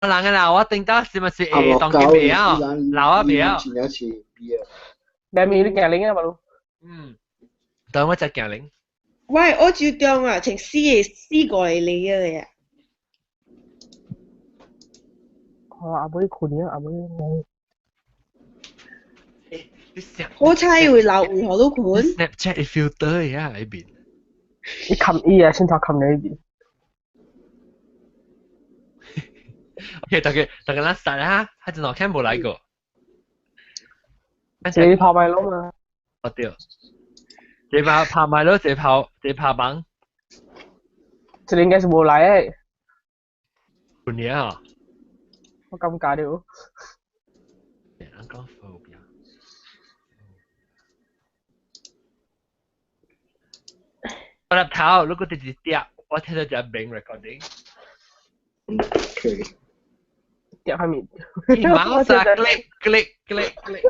人嘅啦，我頂到是咪是會當佢袂曉，老啊袂曉。真正是比啊。兩面你行零啊嘛路。嗯，等我再行零。喂，我就中啊，成四個四個嚟嘅啊。哦，阿妹困啊，阿妹。好彩會留會學到困。 Snapchat filter 呀，呢邊。你冚伊啊，先頭冚你呢邊。OK，大家大家咱散啦，他真係看無來過。自己跑埋咯嘛。哦對，這跑跑埋咯，這跑這跑幫。這應該是無來誒。半年啊。我尷尬了。人講 phobia。我入頭，如果直接跌，我聽到只名 recording。 OK。跌下面。mouse 啊，click click click click。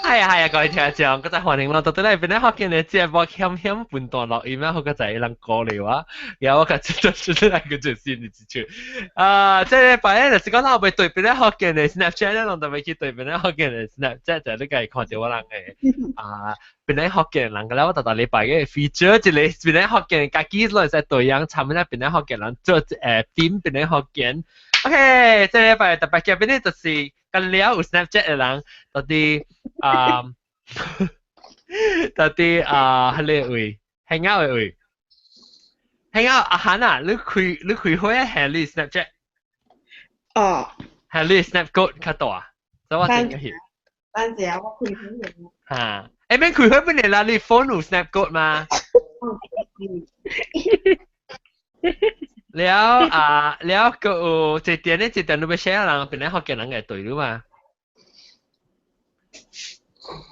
係啊係啊，各位聽眾，各位歡迎咯，到底嚟邊咧學見你節目險險半段錄音啊，好個仔人過嚟話，然後我個出出出嚟個最先你指出，啊，這禮拜咧就是講我會對邊咧學見你 Snapchat 咧，攏特別去對邊咧學見你 Snapchat 就你家看到我人嘅啊，邊咧學見人個咧，我逐逐禮拜嘅 feature 一個邊咧學見家己攞嚟對樣參咧邊咧學見人做點邊咧學見，OK，這禮拜特別嘅邊咧就是。跟了有 Snapchat 嘅人，到底啊，到底啊，彼個位，hang out 嘅位，hang out 阿韓啊，你開你開會係你 Snapchat？哦，係你 Snap code 較大，所以我整個翕。等陣我開會。嚇，誒免開會本嚟啦，你 phone 有 Snap code 嘛？了啊，了個有一點咧，一點你要寫人，本來福建人嘅對了嘛。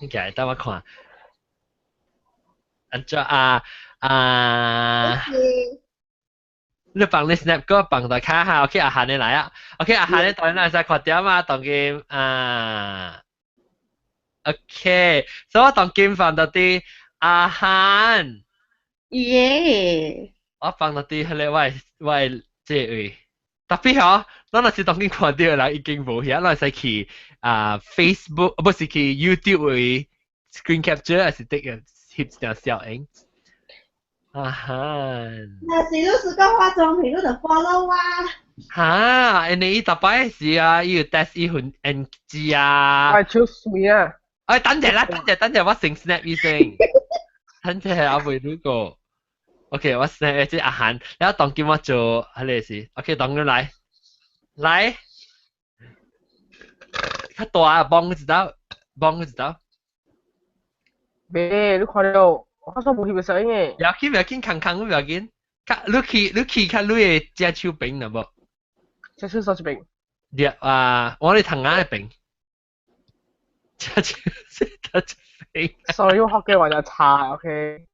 你過來等我看。按怎啊啊？你放你 snap 個放到卡下，OK 阿韓你來啊，OK 阿韓你當然會使看到嘛，當今啊，OK，所以我當今放到啲阿韓。耶！我放到啲彼個我我這位，特別吼，咱若是當今看到的人已經無遐，咱會使去啊 Facebook，不是去 YouTube 位 screen capture，還是得個翕一條小影。啊哈！那是你是講化妝品，你就 follow 啊。哈，因為伊逐擺是啊，伊有 test 伊份 NG 啊。哎，超水啊！哎，等陣啦，等陣，等陣，我先 snap 伊先。等陣阿未如果。OK，我 snap 這阿韓，然後當今我做彼個是，OK，當今來，來，較大幫一道，幫一道。咩？你看到？我說無翕相嘅。不要緊，不要緊，康康，不要緊。較你去，你去較你的隻手柄啦無？隻手手一邊。對啊，我咧頭仔的邊。隻手手一邊。 Sorry，我學嘅話就差，OK。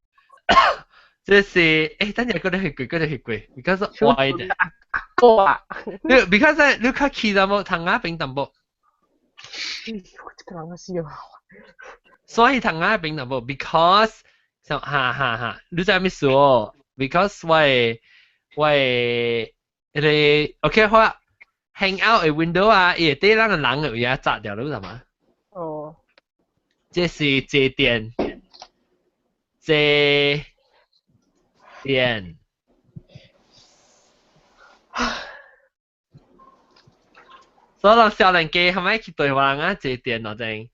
這是欸，等陣嗰啲血過，嗰啲血過，because 歪的。哇！你 because 你較起淡薄，頭仔邊淡薄。我這個人個死啊！所以頭仔邊淡薄，because 就哈哈哈，你知咩事哦？Because 我我迄個 OK 好啊，hang out 的 window 啊，伊會底咱個人的位啊砸掉，你知嘛？哦。這是這電，這電。所以少年家係咪去對話人啊？這電腦正。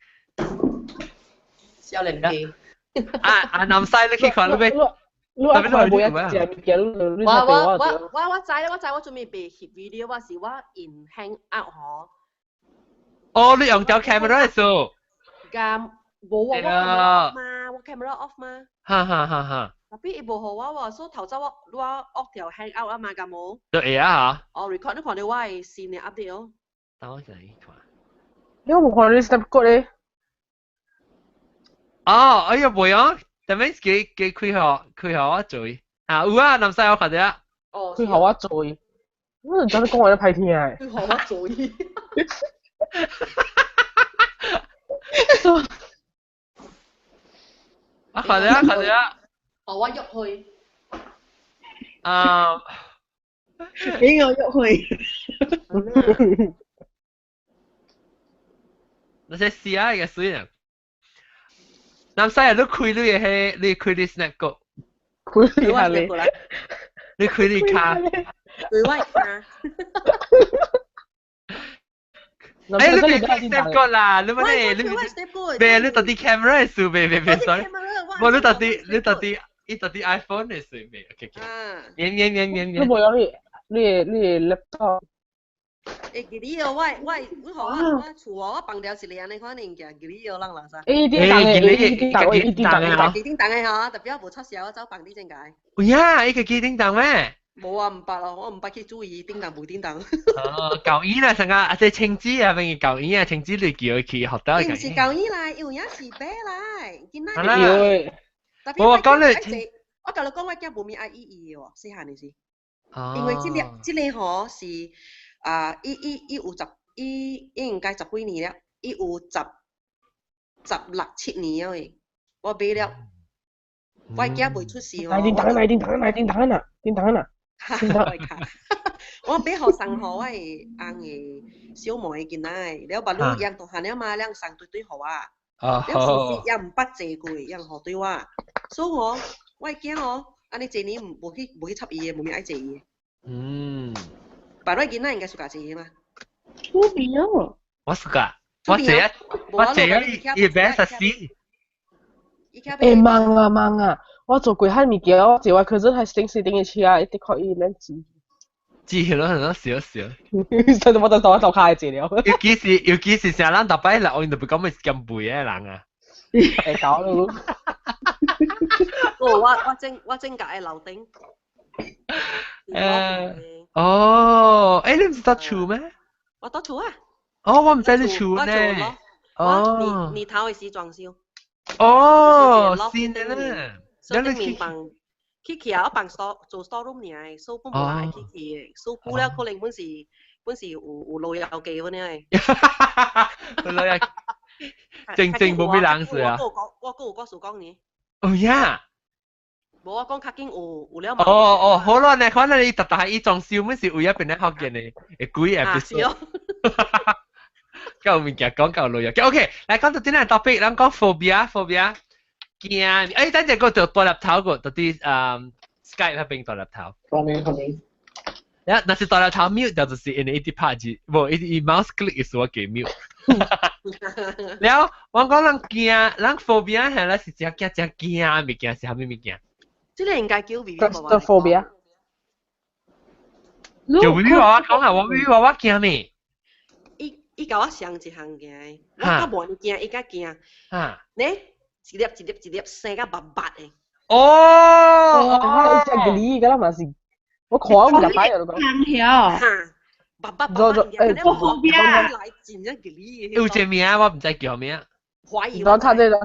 少年家。啊啊！南西你去看你欲，你阿看無一隻物件，你我我我我我知我知我準備被翕 video，我是我 in hang out 嗬。哦，你用條 camera 數？咁無啊，我 camera off 嘛，我 camera off 嘛。哈哈哈哈。特別伊無予我喎，所以頭早我我 off 條 hang out 啊嘛，敢無？就會啊嚇。哦，record 你看到我的新的 update 哦。等我先看。你有無看你 snap 過咧？哦，哎呀，袂啊，但係幾幾開學開學我做，啊有啊，南西我看到啊。哦。開學我做，我陣講話都歹聽啊。開學我做。啊，看到啊，看到啊。哦，我約去。啊！俾我喐去。那些試下嘅水啊！南西啊，你開你嘅迄，你開你 Snap 個，開你下你，你開你卡，對我卡。哎，你別開 Snap 個啦，你乜咧？你別你到底 camera 係數未未未，sorry，冇你到底你到底伊到底 iPhone 係數未？OK OK。免免免免免。你冇有你你你 laptop。會記你哦，我我我予我我厝哦，我放掉一個按呢款物件，記你哦，人垃圾。欸，叮當的，叮當的，叮當的，叮當的吼，特別我無插銷，我走放你正解。有影，伊個機叮當咩？無啊，毋捌咯，我毋捌去注意叮當無叮當。哦，舊醫啦，成個啊，這青子啊，變舊醫啊，青子你叫佢去學到。伊毋是舊醫啦，有影是白來，囡仔。我講你，我甲你講，我囝無物愛伊伊的喎，細漢的時。因為這個這個吼是。啊！伊伊伊有十，伊伊應該十幾年了，伊有十十六七年了誒，我買了，我囝未出世吼。來叮當來叮當來叮當啊，叮當啊，我買予送予我的翁的小妹囡仔的，了別你養大漢了嘛，了送對對予我。了是是也毋捌坐過，也予對我，所以吼，我的囝吼，按呢這年無去無去插伊的，無物愛坐伊的。嗯。別我囡仔應該暑假坐嘛？出邊哦！我暑假，我坐啊，我坐啊，伊邊實死。欸，忙啊忙啊！我做過遐物件，我坐我可是還省死頂嘅車，一直看伊免錢。字咯，很多少少。所以我就當我卡坐了。尤其是尤其是成人逐擺來，我就不講咩金背嘅人啊。會搞咯。哦，我我正我正甲會樓頂。誒。哦，誒，你唔是蹛厝咩？我蹛厝啊。哦，我唔知你厝呢。哦。年頭的時裝修。哦，新的呢。所以頂面放去去啊，我放 store 做 store room 爾，所以本無人會去去的，所以久了可能本是本是有有老友記嗰啲的。老友，正正無咩人是啊。我閣有故事講呢。哦呀。無我講較緊有有了。哦哦，好啦，你可能你特特係伊裝修，本是為咗變咧福建的，會幾 episode。夠物件講夠老友記。OK，來講到今日 topic，咱講 phobia，phobia 驚。誒，等陣個就大粒頭個，到底Skype 那邊大粒頭。方面方面。呀，若是大粒頭 mute 掉，就是因為一直拍字，無伊伊 mouse click 是我給 mute。了，我講人驚，人 phobia 係咧是真驚真驚物件，是啥物物件？這個應該叫 V V ？Claustrophobia。叫 V V 娃娃講啊，我 V V 娃娃驚咩？伊伊共我上一項驚，我較無呢驚，伊較驚。哈。呢，一粒一粒一粒生甲白白的。哦。哦，隻個你，敢若嘛是，我看我唔入擺啊，都講。哈。白白白白，誒，phobia。來真正個你。有一個名我毋知叫咩。懷疑。講他這個。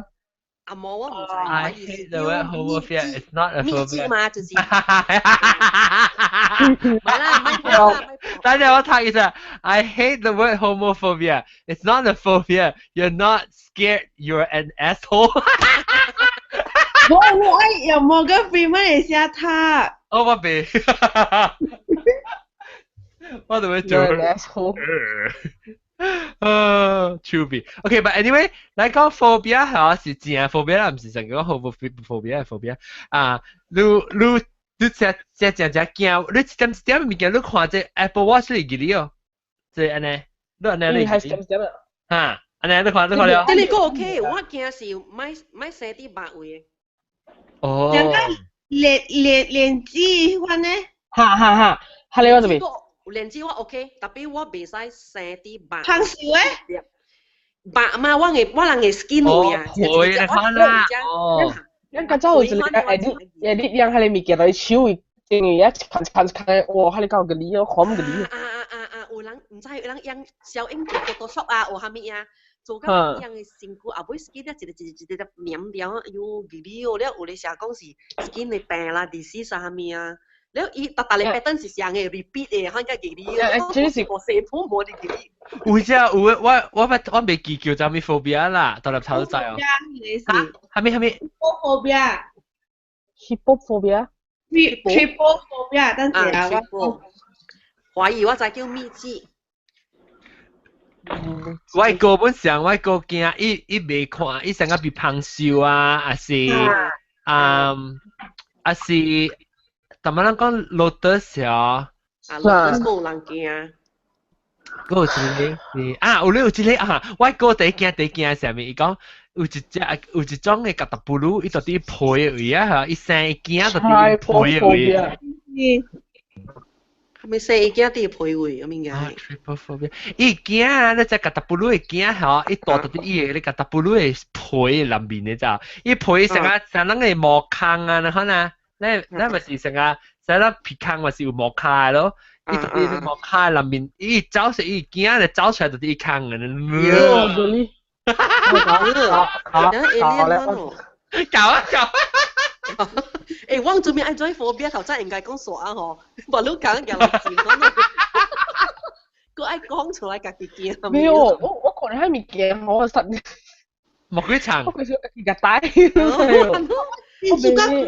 阿毛我毋知， I hate the word homophobia. It's not a phobia. 嘛，就是。唔係啦，唔係啦。等陣我睇一下。I hate the word homophobia. It's not a phobia. You're not scared. You're an asshole. 我我愛用摩根費曼來寫他。哦，我袂。我怎麼做？Asshole。啊，趣味。OK，but anyway，來講 phobia 係是正 phobia 啦，毋是上講 homophobia phobia 啊。你你你這這真正驚，你一點一點物件，你看這 Apple Watch 你記得哦？這按呢，你按呢你？係點點啊？哈，按呢你看你看了？這個 OK，我驚是莫莫生佇肉位的。哦。兩個連連連子款呢？哈哈哈，哈你我這邊。蓮子我 OK，特別我袂使生佇肉。香燒的？肉嘛，我的我人的 skin 位啊。會你看啦。哦。咱較早有一個 edit edit 讓彼个物件來手位，因為一看看看，哇！彼個夠個理哦，看毋個理。啊啊啊啊！有人毋知有人用小英做 Photoshop 啊，有啥物啊？做到樣的身軀後尾 skin 了一個一個一個黏掉，哎喲，記哩哦！了有咧寫講是 skin 的病啦，disease 啥物啊？了伊逐逐個 pattern 是相的 repeat 的，反正記哩。這是我西普無佇記哩。有只有我我捌我未記叫啥物 phobia 啦，大粒頭都知哦。哈啥物啥物？Phobia。Hippophobia。 Trypophobia，等陣啊，我懷疑我知叫秘籍。我個本上我個驚，伊伊未看，伊成個被胖瘦啊，還是啊，還是，淡仔人講 lotus 啊，啊，lotus 冇人驚。嗰有一個是啊，有咧有一個啊，我哥第一驚第一驚啥物？伊講有一隻有一種嘅格達布魯，伊就佇皮的位啊，嚇，伊生伊驚就佇皮的位。係咪生伊驚佇皮位？咁應該。 Trypophobia，伊驚啊！你隻格達布魯的驚吼，伊大到佇伊個咧格達布魯的皮內面的咋？伊皮成個成咱個毛孔啊，你看啊，咱咱咪是成個成咱皮孔咪是有毛卡的咯。伊就佇毛卡內面，伊走是伊驚就走出來就佇伊孔的。喲，really？好，搞啊搞！欸，我做咩愛做 phobia 頭真應該講傻啊嗬，無你講嘅嚟字，佢愛講出來家己驚。沒有，我可能係物件，我實。莫幾層？我佢想家己帶。你做緊看咧？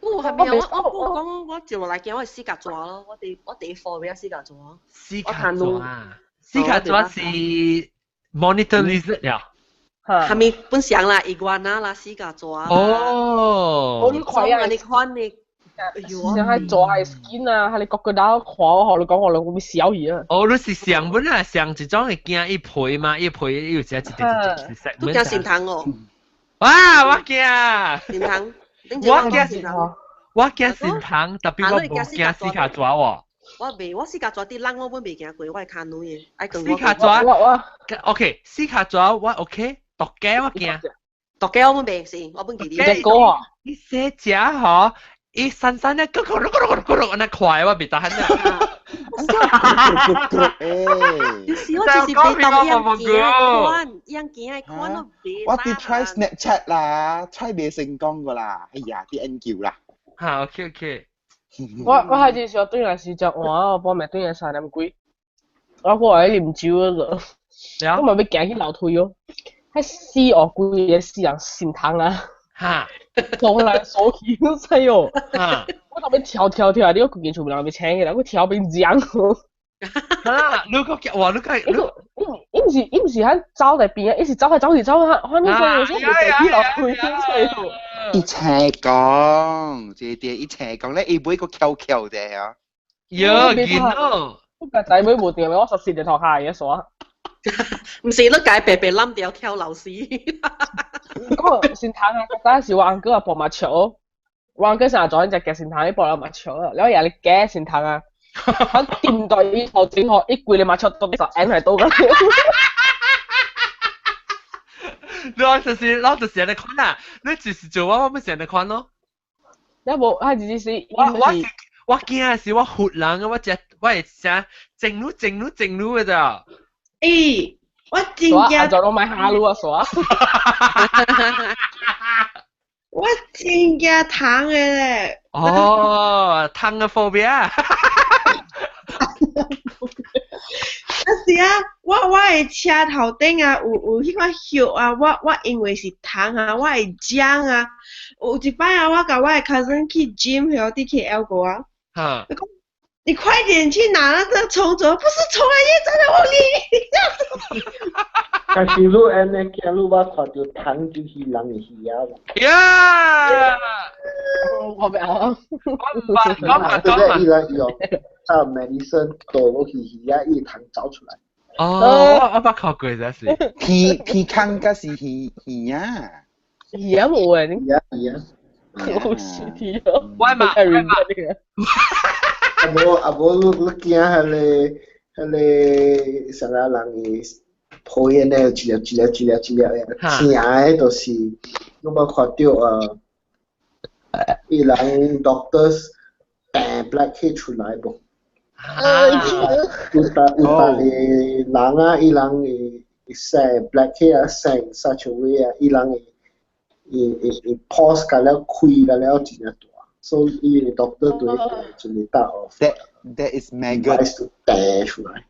我係咪啊？我我講我接落來驚我係死甲蛇咯，我第 phobia 死甲蛇。死甲蛇啊！死甲蛇是 monitor lizard 呀。係咪本上啦？iguana 啦，死甲蛇。哦。我你看啊，你看你。像係蛇係 skin 啊，係你個個都看我，你講我兩會小魚啊。哦，你是上本啊，上一種會驚伊皮嘛，伊皮有只一隻一隻都驚心痛哦。哇！我驚。心痛。我驚我驚心痛，特別我無驚死卡蛇喎。我未，我死甲蛇佇人我本未驚過，我會牽女的。愛死卡蛇，我 OK，死卡蛇我 OK，毒雞我驚。毒雞我本未是，我本記得。隻狗啊！伊細隻吼，伊散散咧，咕咕咕咕咕咕，按呢快我袂當啊。有時我就是袂當樣驚款，樣驚款我袂。我哋 try Snapchat 啦，try 未成功噶啦，哎呀，啲 N 叫啦。嚇，OK OK。我係至少對來是食碗，我幫命對來3點幾，我過來啉酒了，我嘛欲行去樓梯哦，彼死鱷規个死人心痛啊！哈，掃來掃去，你知哦？哈，我特別跳跳跳，你個規間厝人欲請起來，我跳變僵。哈，你個哇，你個伊伊毋是伊毋是喺走在邊啊，伊是走來走去走，反正說有時候去樓梯，你知哦？一齊講，這啲一齊講咧，伊買個翹翹的啊。喲，見到。我個仔妹無電話，我十四日頭下嘅煞。毋是，你家白白攬掉跳樓死。講先糖啊，嗰陣時我翁哥啊搏麻雀，我翁哥成日做緊隻夾先糖，伊搏麻雀啊，然後也嚟夾先糖啊，佢掂到伊頭前吼，伊規個麻雀都就按喺度個。你就是，我就是按呢款啦，你就是做我，我咪是按呢款咯。你無，他只是我驚是我唬人，我只我會啥整路整路整路的咋。欸，我真驚。就攏買蝦滷啊，煞。我真驚蟲的咧。哦，蟲的 phobia。啊是啊，我的車頭頂啊，有彼款葉啊，我因為是蟲啊，我會搧啊。有一擺啊，我共我的 cousin 去 gym 遐，佇 KL 過啊。哈。你快點去拿那個蟲走，不是蟲啊，葉真的我理你。但是你按呢驚，你捌看著蟲就是人的魚仔無？呀！我袂曉。我毋捌，我捌講嘛。伊來用啊 medicine 倒落去魚仔，伊蟲走出來。哦，我捌看過這是。魚魚坑才是魚魚仔。魚仔無誒，魚仔魚仔。好死啲哦！我嘛我嘛。啊無，你驚彼個啥物人的皮安尼一粒一粒一粒一粒的，疼的就是你捌看著啊，伊人 doctors 病 blackhead 出來無？有逐個人啊，伊人會生 blackhead 啊，生 such a way 啊，伊人會 pause 甲了開甲了真正大。所以伊個 doctor 對一個大哦 That is maggot 帶出來。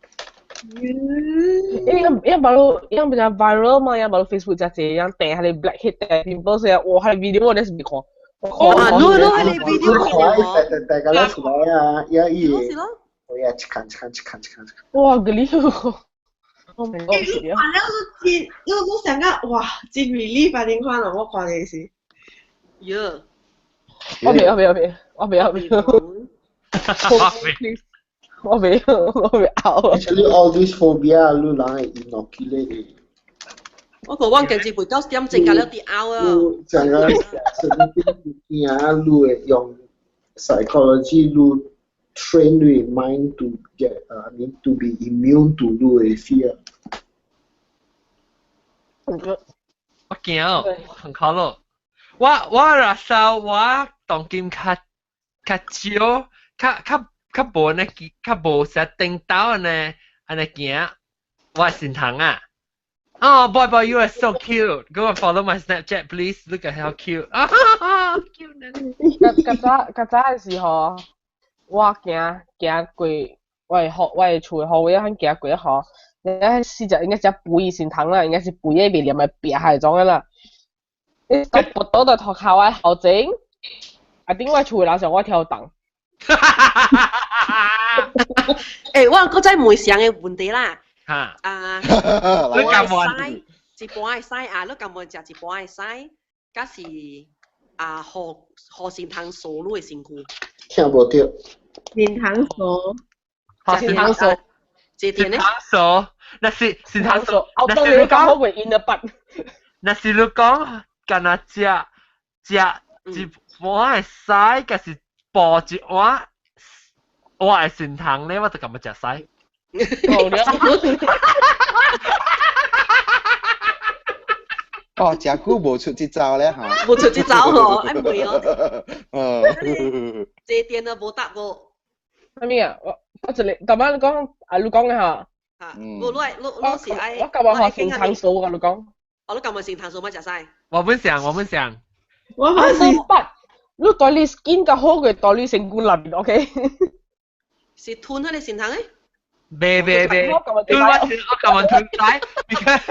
因 baru 因比較 viral 嘛，因 baru Facebook 只隻，因掟係 blackhead 掟 pimples 啊，哇！係 video 我哋是未看。啊，你你係你 video 看，大大家攞出來啊，一伊，我也去看去看去看去看。哇！個你，Oh my god！看了都真，你你想講哇，真 relief 啊！你看咯，我看的是。喲。我未，我未，我未，我未，我未。我未，我未拗。 Actually, all these phobia，你人會 inoculate。我個我近時陪到點正甲了啲拗啊。講個神經病驚，你會用 psychology 你 train 你 mind to get, I mean to be immune to 你的 fear。我驚，很可樂。我若說我當今較較少，較較較無呢，較無啥頂到按呢按呢行，我心痛啊！Oh, boy, boy, you are so cute. Go and follow my Snapchat, please. Look at how cute. 啊，cute！較較早較早的時候，我行行過我的學我的厝的號位，肯行過一號，你睇四隻應該是肥先糖啦，應該是肥的袂黏的壁係種的啦。你到跋倒到塗跤的後前，啊頂我厝的樓上我跳動。欸，我閣再問上個問題啦。嚇！啊，你敢問？一般的屎啊，你甘願食一般的屎，抑是啊，予予善糖素你的身軀？聽無著。善糖素。善糖素。這點呢？善糖素，若是善糖素，我當你講好會因的筆。若是你講，干焦食食一碗的屎，抑是煲一碗我的善糖咧，我就甘願食屎。哦，食久無出這招咧嚇，無出這招吼，愛問哦。嗯。這點都無答過。啥物啊？我我一個，頭擺你講啊，你講的嚇。嚇，無你你你是愛。我感覺學善糖素啊，你講。哦，你感覺善糖素咪食屎？我本想，我本想。我本想。你對你 skin 較好過對你身軀內面，OK？是吞彼個善糖的？袂袂袂，我我感覺吞屎，because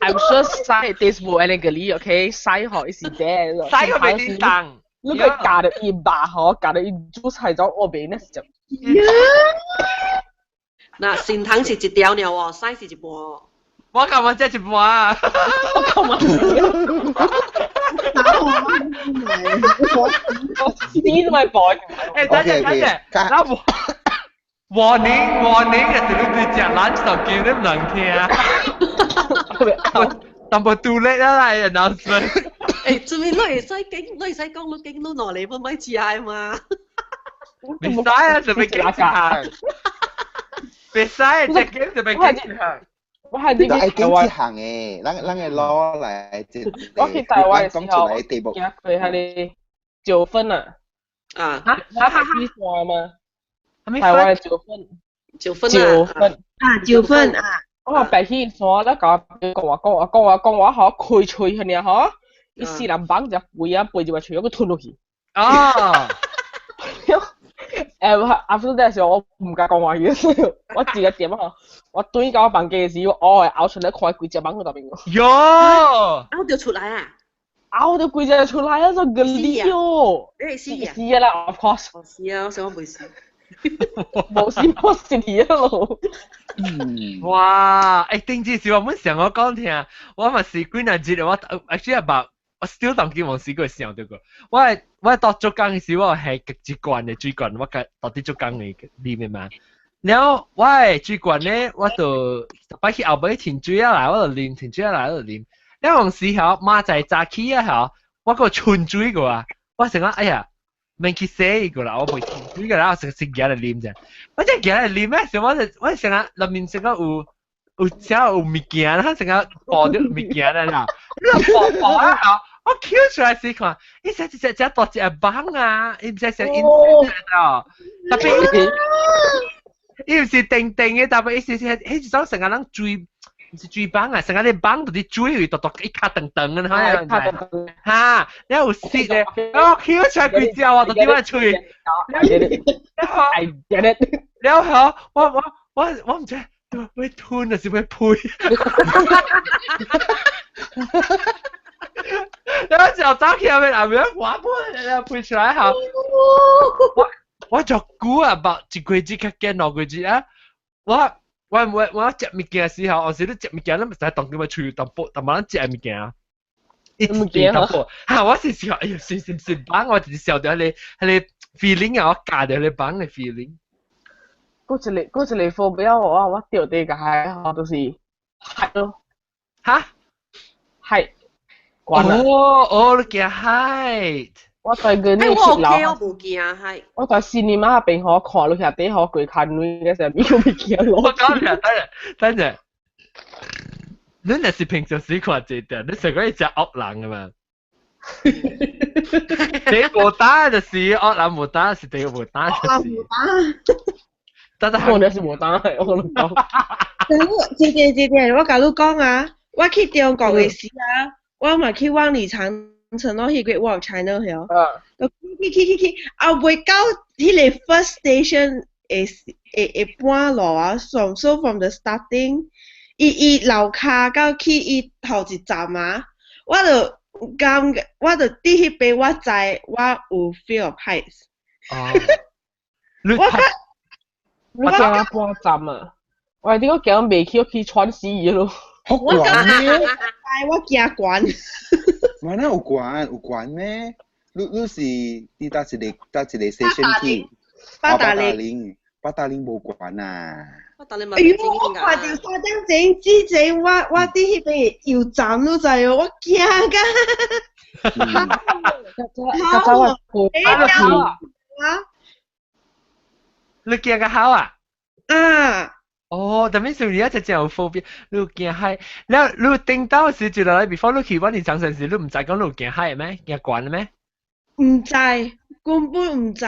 I'm sure 屎 taste 無按呢個理，OK？屎吼伊是這，屎個袂叮當，你個加著伊肉吼，加著伊煮菜種，我袂那是食。嗱，善糖是一條爾哦，屎是一半哦。我感覺食一半啊！我感覺。我死都咪播。欸，等陣等陣，那我 warning warning，就是你對食lunch 就叫你唔能聽。淡薄 too late 啦，announcement。欸，做咩你會使經，你會使講你經你攞嚟本咪食嘛？袂使啊，就袂經行。袂使，隻經就袂經行。我係呢愛經這行的，咱咱會攞來這。我去台灣的時候，行過彼个九份啊。啊。哈哈哈！山嗎？台灣的九份。九份啊。九份。啊，九份啊。我白去山，咧甲我講話講話講話講話，吼開喙遐爾吼，伊四人幫只背啊背入來喙，我閣吞落去。啊！欸，我 after that 時候，我毋敢講話去，我一個點啊，我轉到我房間時，我會拗出來看規隻蠓去內面。喲！拗著出來啊！拗著規隻出來啊！做個理哦！你會死啊？死啊啦，of course。死啊！我想我袂死。無死無死去啊咯！哇！欸，頂次是我們上我講聽，我嘛是幾若日，我 actually 捌。我 still 當今冇試過想到過。我我到浙江時，我係極一罐的水罐，我甲到佇浙江的裡面嘛。然後我的水罐咧，我就擺去後尾停水啊來，我就啉停水啊來，我就啉。了有時候明仔早起啊吼，我閣春水過啊，我想講哎呀，免去洗過啦，我袂停水過啦，我先先行來啉者。我真行來啉咩？想我就我想講內面想講有。有啥有物件，他成日爆著物件啦啦，你爆爆啊！我 Q 出來時看，伊只只只大隻蠓啊，伊毋是成 insect 啊，特別伊毋是定定的，特別伊是是彼一種成個人水毋是水房啊，成個你房就啲水會獨獨一卡長長嘅，嚇，卡長長。嚇，你有濕咧，哦，翹出來幾隻啊，就點樣吹？ I get it. I get it. 了後我毋知欲吞還是欲呸？然後就走起來，後面我呸，呸出來後，我就估啊，白一個月較緊2個月啊，我食物件時候，有時你食物件，你咪使當點樣喙淡薄，淡薄咱食物件。一點淡薄，嚇！我是時候，哎呀，是是是放，我就是笑到彼個 feeling 啊，我教到彼個放的 feeling。嗰一個 phobia 我掉地個係吼，就是海咯。嚇？海。關啊！哦哦，你驚海？我在個呢我樓，我無驚海。我在 cinema 邊可看落下底可鬼看女嘅時候，邊個會驚落？我講下，等陣，等陣，你若是平常時看這點，你成個一隻惡人㗎嘛？你無打就是惡人，無打是第無打就是。無打。得得，我那是無打，我同你講。這個這個，我共你講啊，我去中國的時啊，我嘛去萬里長城咯，去 Great Wall of China 曉。去去去去，啊未到彼个 first station 會會會半路啊，so from the starting，伊伊樓跤到去伊頭一站啊，我就感覺我就佇彼邊我知我有 fear of heights。哦。我覺我驚半站啊！我點解驚袂起，我去喘死咯。好懸咩？我驚懸。我哪有懸？有懸咩？你是佇佗一個 station 去？八達嶺。八達嶺無懸啊！八達嶺哎呦，我看著3點鐘之前，我佇彼邊油站，你知無？我驚甲。較早我過啊！你驚個好啊？啊！哦，但係你一直真有 phobia，你驚海，了你頂到時就來，before 你去萬里長城時，你毋知講你有驚海咩？驚懸咩？毋知，根本毋知。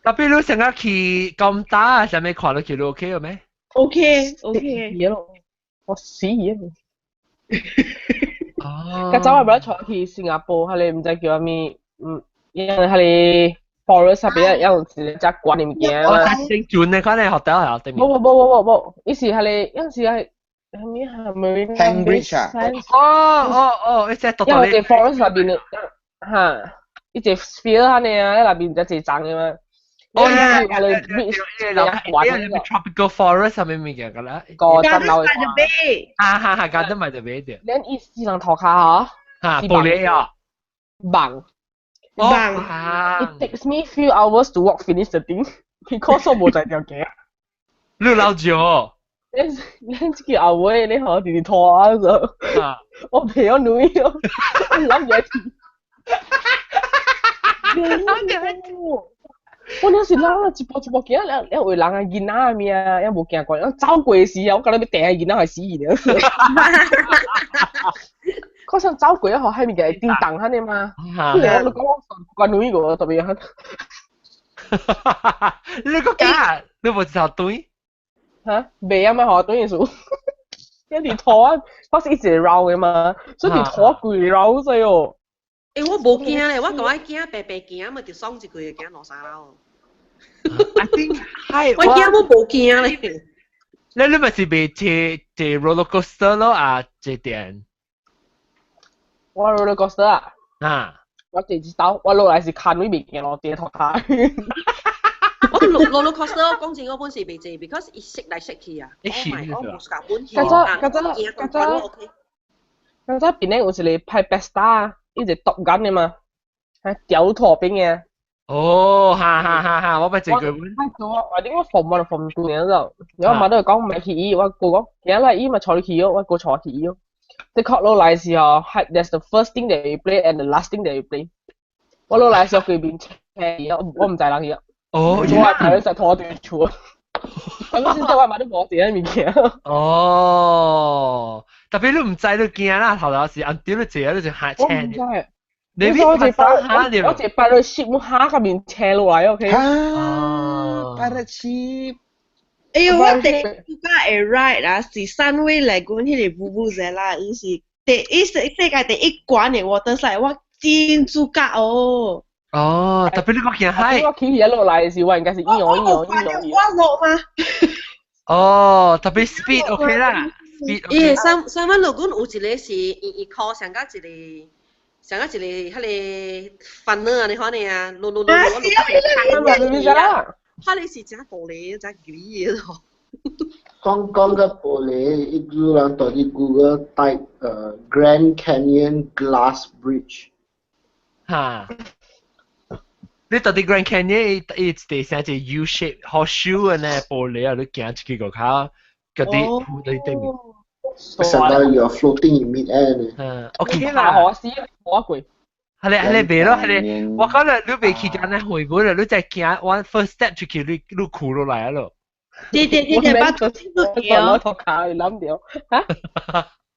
特別你成日去咁大啊，啥物看落去都 OK 嘅咩？OK OK。我死啊！哦。較早我捌坐去新加坡，彼个毋知叫啥物，因為彼个 forest 那邊有一隻懸的物件。哦，正轉的款的學校係對面。無無無無無無，伊是彼個，伊是係啥物係 Marina Cambridge 啊？哦哦哦，伊隻獨獨立。因為 forest 內邊的，哈，伊隻 sphere 按呢啊，內邊才濟層的嘛。哦，係個 beach，係 tropical forest 啥物物件個啦？個站樓的。啊哈哈，Garden by the Bay 對。咱伊四人塗跤嗬。哈，玻璃啊。網。網。 It takes me few hours to walk finish the thing because 我無在條橋。你老少？咱咱這個後尾你嗬，直直拖啊就，我袂曉女哦，我諗住。我那時人一步一步行，了了有人啊囡仔啊物啊，也無行過，走過時啊，我感覺欲掟囡仔會死去了。可想走過啊，予彼物件會叮當按呢嘛？我你講我關女個特別。你個假，你無一頭對？嚇，袂啊嘛，予對意思。一直拖啊，我是一直繞的嘛，所以直拖規繞死哦。欸，我無驚咧，我講我驚白白驚嘛，就爽一個月驚兩三樓。 I think 係我驚我無驚咧。你咪是袂坐坐 roller coaster 咯啊？這點？我 roller coaster 啊？啊！我坐一道，我落來是牽位物件落跌塗跤。我 roller coaster 我講真，我本是袂坐，because 伊踅來踅去啊。哦，我無相本去。較早較早較早較早邊咧有一個拍 Pesta，伊是毒緊的嘛，係吊塗邊嘅。哦，哈哈哈哈！我捌坐過。我我點解縫我就縫斷咗就，我媽都係講唔係去伊，我哥講，今日伊嘛坐你去哦，我哥坐去伊哦。的確落來時候，係 that's the first thing that you play and the last thing that you play。我落來時候規邊車，我毋知人去啊。哦，我係睇實拖斷厝。咁先即係我買都無啲物件。哦，特別你毋知你驚啦，頭頭是按掉你坐你就嚇我毋知。你我邊我一我一 pirate ship 我嚇個面車落來，OK？啊，pirate ship。哎呦，我第一次會 ride 啦，是 Sunway Lagoon 彼个 Vuvuzela，伊是第一世世界第一關的 water slide，我真主角哦。哦，特別你講行海。我起一落來的時，我應該是一搖一搖一搖。我落嗎？哦，特別 speed OK 啦。伊三三灣路管有一個是伊伊靠上甲一個上甲一個彼個煩惱啊，你看你啊，落落落落落，落，彼個是真玻璃，真鬼的咯。講講個玻璃，一有人到啲 Google type Grand Canyon Glass Bridge。嚇！你到啲 Grand Canyon 伊伊地上一個 U shape 好小的呢玻璃啊，你行出去個較嗰啲鋪喺對面。相當於 you're floating in mid air 呢。嗯，OK 啦。可惜可貴。係咧係咧，別咯係咧，我講啦，你未去間咧回過啦，你再行 one first step 出去，你你哭落來咯。對對對對，巴肚攞托卡你諗掉嚇？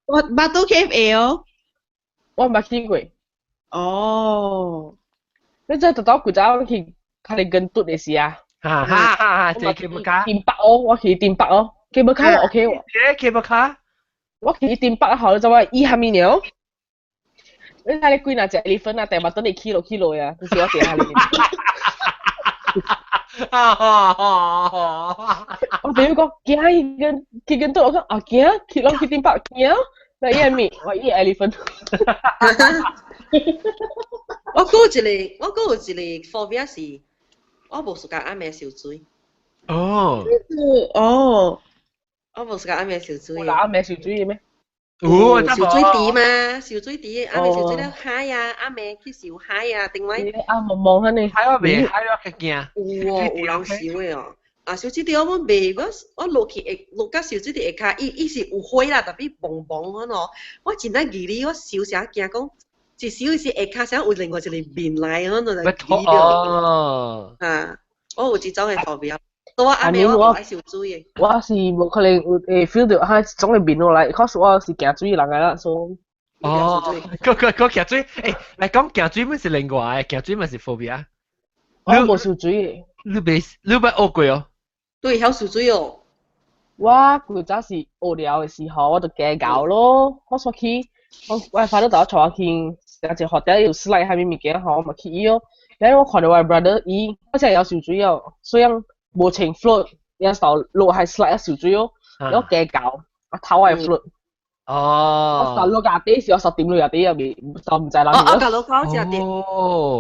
我巴肚 cave 會哦。我冇去過。哦。你真係到古早去，佢哋跟嘟的時啊。哈哈哈！這 cable car。電北哦，我去電北哦，cable car 我 OK 喎。這 cable car。我去電北後，你知影伊蝦米鳥？你睇你幾若隻 elephant 啊，第日等你起落起落啊，就是我坐下裡。我朋友講驚伊跟去跟倒，我講啊驚，去攏去頂北驚，那伊係咩？我伊 elephant。我閣有一個，我閣有一個 phobia 是，我無喜歡暗暝游水。哦。哦。我無喜歡暗暝游水。有暗暝游水的咩？有，游水池嘛，游水池，暗暝游水了海啊，暗暝去游海啊，頂擺。啊，茫茫安呢。海我袂，海我較驚。有哦，有人游的哦。啊，游水池我阮袂，我我落去會落到游水池下跤，伊伊是有火啦，特別茫茫款哦。我真正記哩，我游啥驚講，一游是下跤啥有另外一個面來，我就記著。哦。啊，我有這種的 phobia。我暗暝我無愛游水的。我是無可能有會 feel 到彼種的面落來，可是我是驚水人來啦，所以。哦，個個個驚水，欸，來講驚水嘛是另外的，驚水嘛是 phobia。我無游水的。你袂你捌學過哦？對，曉游水哦。我古早是學了的時候，我就驚𠢕咯。我說去，我我的 father 就帶我去，一個學校有 slide 啥物物件吼，我嘛去伊哦。然後我看到我的 brother 伊，我真會曉游水哦，所以無穿 float，伊就落喺 slide 游水哦，然後驚𠢕，我頭會 float。哦。我落下底時，我十點落下底又未，就毋知人。哦，我甲你講食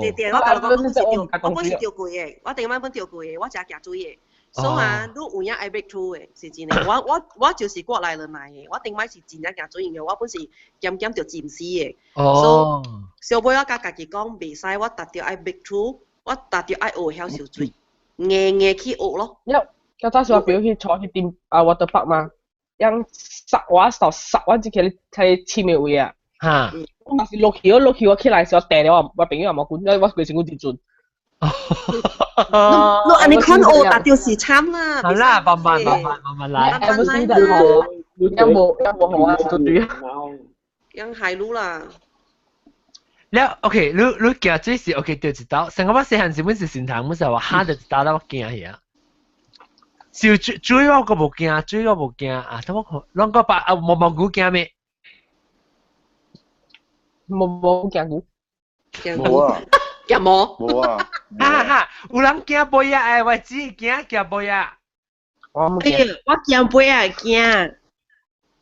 對，對對，我甲你講，我是釣，我本是釣過的，我頂擺本釣過的，我誠驚水的。所以啊，你有影愛 break through 的，是真的。我我我就是過來人來的，我頂擺是真正驚水，因為我本是兼兼著浸死的。哦。所以小尾我佮家己講，袂使，我達著愛 break through，我達著愛學曉游水，硬硬去學咯。因為較早時我朋友去坐去頂啊 water park 嘛，樣殺我手殺我只去睇深的位啊。嚇！我若是落去，我落去我起來時我掟了我我朋友也無管，我規身軀佇陣。你按呢款學，達著是慘啦。好啦，慢慢慢慢慢慢來。慢慢來啦。有無有無予我做對？樣海路啦。了，OK，你你驚水是 OK 對一道，上個我細漢時，阮是神堂，阮是話嚇著一道，我驚去啊。燒水水我閣無驚，水我無驚啊！等我看，攏閣把啊毛毛菇驚咩？毛毛驚菇？無啊。驚無？無啊！哈哈，有人驚飛仔，哎，我只驚驚飛仔。我毋驚。我驚飛仔驚。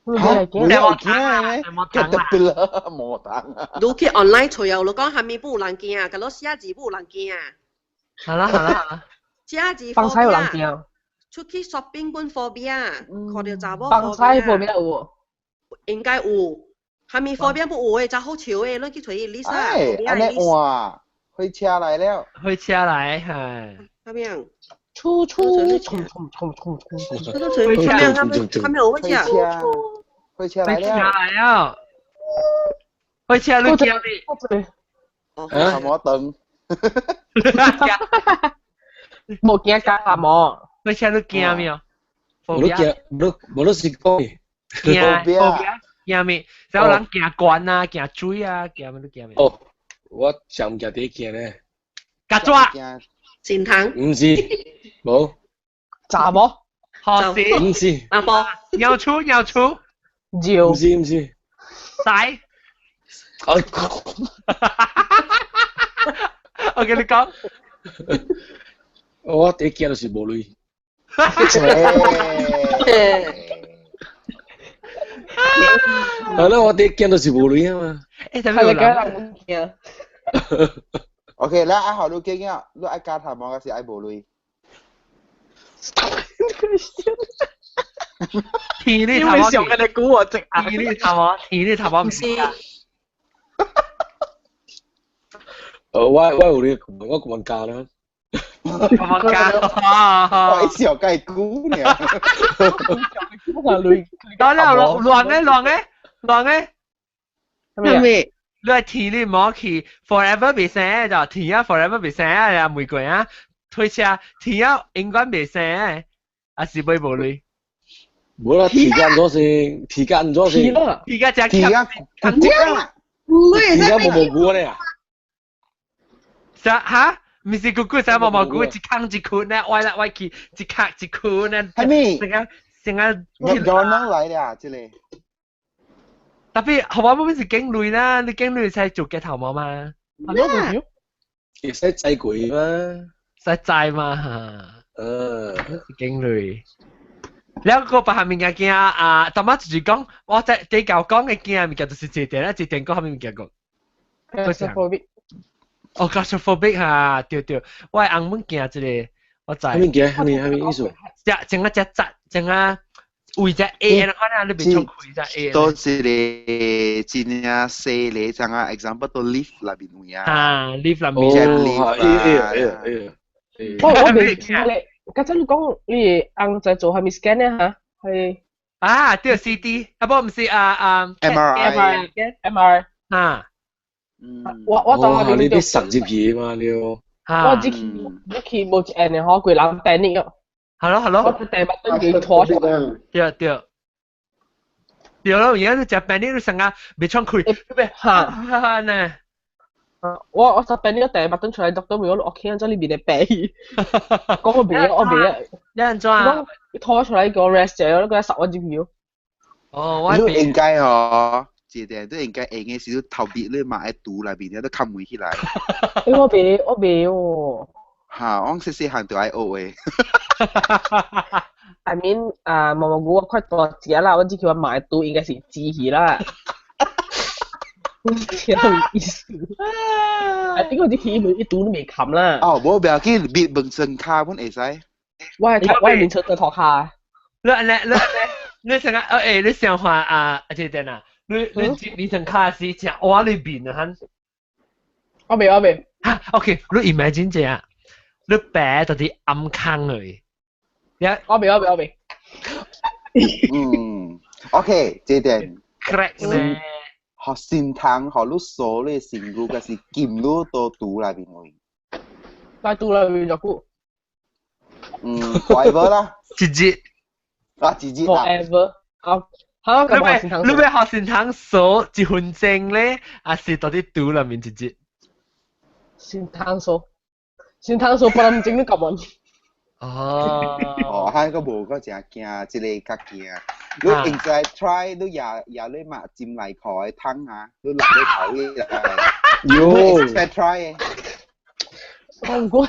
嚇！你有驚咩？驚特別啦，無當啊！你去 online 揣有，你講啥物不有人驚，佮你寫字不有人驚。好啦好啦好啦。寫字放菜有人驚。出去 shopping 本 phobia，看著查某放菜 phobia 有無？應該有，啥物 phobia 不有的，真好笑的，你去揣伊 list 啊。哎，按呢換，火車來了。火車來，係。啥物？出出衝衝衝衝衝！火車，啥物火車？火車來了。火車來了。火車你驚咩？哦，蛤蟆燈。無驚加蛤蟆。火車你驚咩？無你驚，無無你是講驚驚咩？有人驚關啊，驚水啊，驚咩？你驚咩？哦，我上毋驚第一驚咧。曱甴。神堂。毋是，無。查某。學士唔是，阿波，尿出尿出，尿，唔是唔是，屎。我跟你講，我第一驚就是無鐳。係咯，我第一驚就是無鐳啊嘛。誒，係你梗係唔驚。 OK，咱愛學你經啊，你愛加頭毛還是愛無鐳？天你頭毛，想跟你估我隻眼。天你頭毛，天你頭毛唔是。我有你，我咁教啦。咁教，我一小雞估呢。得啦，亂嘅亂嘅亂嘅，係咪？你係天你毛去 forever 未生就天啊 forever 未生啊，玫瑰啊，推車天啊永遠未生，啊是買無鐳。無啦，天間咗先，天間咗先，天間只天啊，天啊，天間無蘑菇咧啊！啥哈？唔是咕咕啥毛毛菇，一坑一窟呢，歪來歪去，一卡一窟呢。係咪？成個成個。我啷來啦，這個。特別好我冇是經類啦，你經類使做雞頭毛嘛？係咯，會使製鬼嘛？使製嘛？嚇。經類。แล้ว個別下面嘅驚啊，大媽就是講，我在地教講嘅驚物件就是這點啦，這點講下面物件講。哦，claustrophobic 嚇，對對，我係紅本驚這個，我知。啥物驚？啥物啥物意思？只整個只窄，整個為只 A，可能你別衝開只 A。都是咧，真正細咧，像啊，example 到 lift 內面位啊。啊，lift 內面。哦，欸。我未驚咧，家陣你講你翁在做啥物 scan 咧嚇？係。啊，對 CD，啊不，唔是啊啊。 MRI。 MRI。啊。我當你啲神入去嘛了。我只去只去無一按的吼，規人 panic 哦。係咯係咯。我第物都幾拖出來。對對。對咯，而家你食 panic 你成日未衝開，嚇嚇呢。我食 panic 第物都出來，都未我 OK，這裡面的病。講我未我未啊。你按怎啊？拖出來叫我 rest 者，我個十萬入去。哦，我你應該哦。這點都應該用的是頭別你嘛愛肚內面，都冚圍起來。欸，我袂，我袂哦。嚇！我細細漢就愛學的。 I mean 啊，毛毛菇我快大隻啦，我只叫我買肚應該是機器啦。天意思。I think 我只去一肚都未冚啦。哦，無不要緊，別問身卡阮會使。我係我係面出對頭卡。你你你你成日欸，你想話啊，這點啊？你你你成卡是食碗裏面啊？我未我未。嚇，OK，你 imagine 這樣，你白到啲暗坑嚟，我未我未我未。嗯，OK，這點。 Correct 呢。學善堂學你鎖你身軀，還是金你到肚內面去？在肚內面就久。嗯，forever 啦。一日。啊，一日。 Forever 啊。嚇！你欲學善堂鎖一分鐘咧，還是到啲肚內面一日？善堂鎖，善堂鎖半粒鐘都夾完。哦。哦，彼個無個誠驚，這個較驚。你應該 try，你也也你嘛浸內褲的湯啊，你落你頭去來。喲。應該 try 的。我唔過，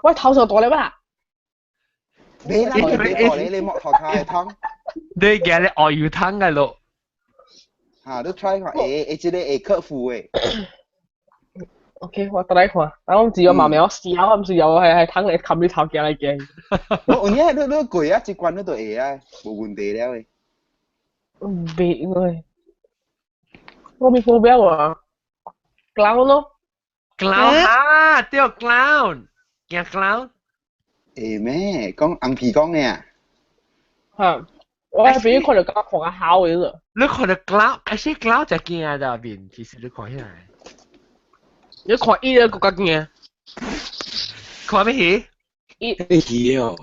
我頭上大咧啦。你啦，你你你莫頭卡的湯。你驚你牛油湯嘅咯？嚇，你 try 看，會會這個會克服的。 OK，我等來看。啊，我唔知我媽咪我試下，我唔是有係係湯嚟冚你頭鏡嚟驚。我有影你你過啊，這關你就會啊，無問題了的。袂喂，我咪 phobia 喎，clown 咯。 clown 哈，對 clown，驚 clown。會咩？講紅皮講的啊？嚇！我係俾佢看到咁狂口嘅啫。你看到 clown，其實 clown 就驚到面，其實你看起來。你看伊個更加驚。看咩戲？伊。咩戲哦？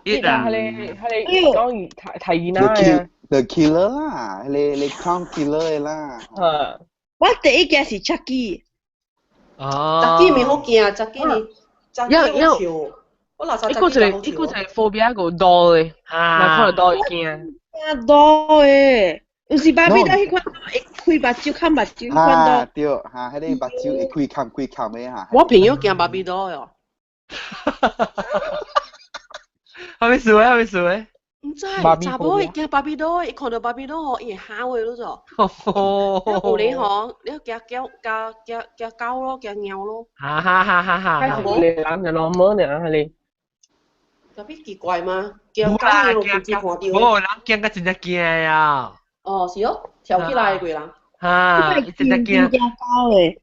伊啊！佢哋佢哋講提提囡仔啊。 The Killer 啦，你你 Clown Killer 的啦。嚇！我第一驚是 Chucky。哦。 Chucky 咪好驚，Chucky 你，Chucky 好笑。我垃圾一個就係一個就係 phobia 個 doll 嘅，嗱可能 doll 驚。驚 doll 嘅，有時芭比都彼款會開目睭、冚目睭彼款 doll。對，嚇，彼個目睭會開冚開冚的嚇。我朋友驚芭比 doll 喲。啥物事咧？啥物事咧？毋知，查某會驚芭比 doll，伊看著芭比 doll 吼，伊會嚇的咯就。有咧吼，你驚驚驚驚驚狗咯，驚貓咯。哈哈哈哈哈！開始你人就老母呢，係你。特別奇怪嗎？驚狗貓唔知看著。無人驚甲真正驚啊！哦，是哦，跳起來的個人。哈，真正驚。驚狗的。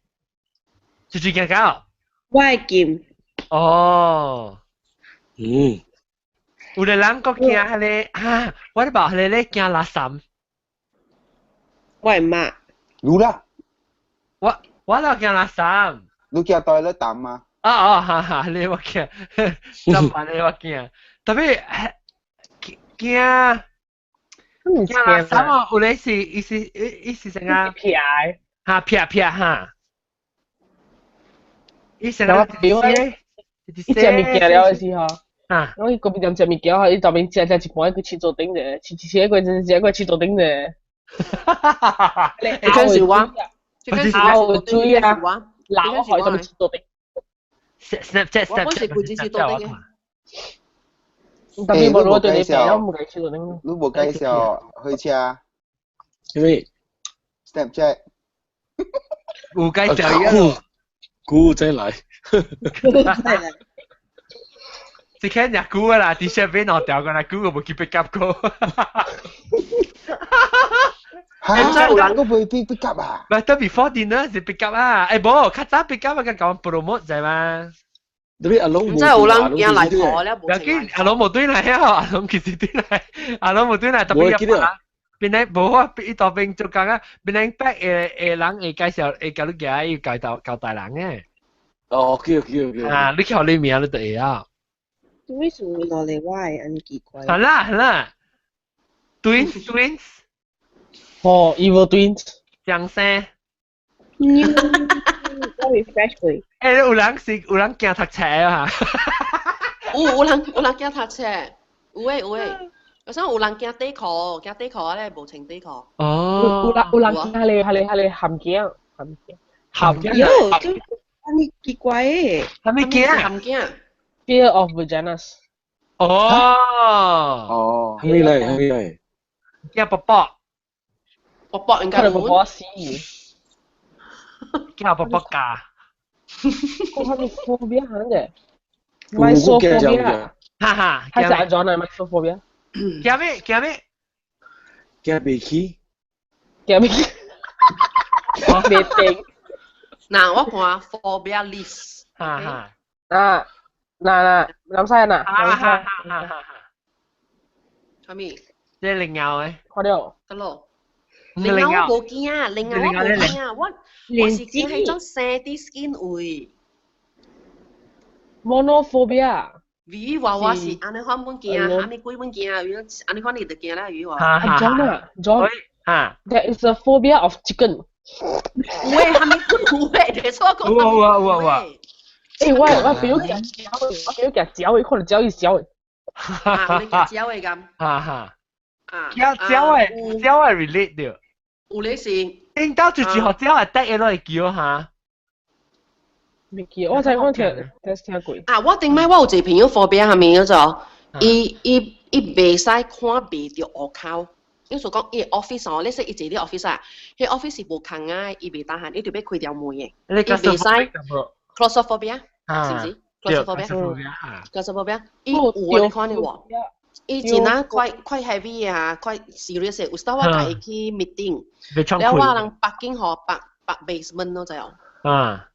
就是驚狗。我會驚。哦。嗯。有的人閣驚彼個啊，我咧爸彼個咧驚垃圾。我會罵。有啦。我都驚垃圾。你驚倒咧擔嗎？啊啊哈哈，你我驚，怎辦咧我驚，特別驚驚垃圾哦，有咧是伊是伊是啥啊？撇。哈撇撇哈。伊成個伊食物件了的時候。啊！我去嗰邊食物件，伊前面食食一半，佢飼做頂者，飼飼一個食一個飼做頂者。哈哈哈哈！你講是我，咬水啊，鬧開就咪飼做頂。 Snapchat 我本是規隻飼做頂嘅。特別無我對你病，我唔敢飼做頂。你無介紹開車？因為 Snapchat 有介紹啊？古仔來。這看日久啦，啲車俾攞掉過來，久個無去 pick up 過。嚇！有人都袂 pick up 啊？唔係，得 before dinner 是 pick up 啊！誒無，較早 pick up 啊，佢講 promote 就嘛。特別阿龍唔知有人驚來婆咧，無緊。阿龍無對來啊，阿龍其實對來，阿龍無對來，特別入啊。邊個無啊？伊當兵做工啊，邊個逼會會人會介紹會教你行，伊教教教大人嘅。哦，OK OK OK。啊，你靠你名你就會啊。為什麼落嚟我會按奇怪？係啦係啦，Twins Twins。哦，Evil Twins。江生。我 refresh 過。欸，有人是有人驚讀冊啊！有人驚讀冊，有誒有誒。有時有人驚底褲，驚底褲咧無穿底褲。哦。有人驚彼個鹹鏡，鹹鏡。鹹鏡。喲，這按呢奇怪誒。啥物鏡？鹹鏡。 Fear of vaginas。哦。哦。啥物來？啥物來？驚卜卜。卜卜應該無。卜卜死。驚卜卜教。我啥物 phobia 行嘅？Mysophobia。哈哈。係是按怎啊？Mysophobia。驚咩？驚咩？驚袂起。驚袂起。袂定。嗱，我看 phobia list。哈哈。啊。嗱嗱，林西啊，哈哈哈哈！啥物？這靈咬的。看到。得咯。靈咬我無驚，靈咬我無驚，我是驚彼種生佇 skin 位。 Monophobia。魚娃娃是按呢款本驚，按呢鬼本驚，按呢款你就驚啦魚娃。 John 啊，John。啊。 There is a phobia of chicken。有誒，啥物款有誒？你錯講。有啊有啊有啊。欸，我朋友驚鳥的，我朋友驚鳥的，看到鳥伊笑的。啊，你驚鳥的敢？哈哈。啊。驚鳥的，鳥的 relate 著。有咧是。𪜶兜就是予鳥的得會落會叫哈。未記，我知我聽聽過。啊，我頂擺我有一個朋友 phobia 啥物叫做，伊袂使看袂著戶口。意思講，伊 office 哦，你說伊坐佇 office 啊，彼 office 是無空啊，伊袂當閒，伊就欲開條門的。伊袂使 claustrophobia。是毋是？claustrophobia，claustrophobia，伊有啊，你看你無？伊真啊 quite heavy 啊，quite serious 有時我共伊去 meeting，了我人北京吼，北 basement 咯，知無？啊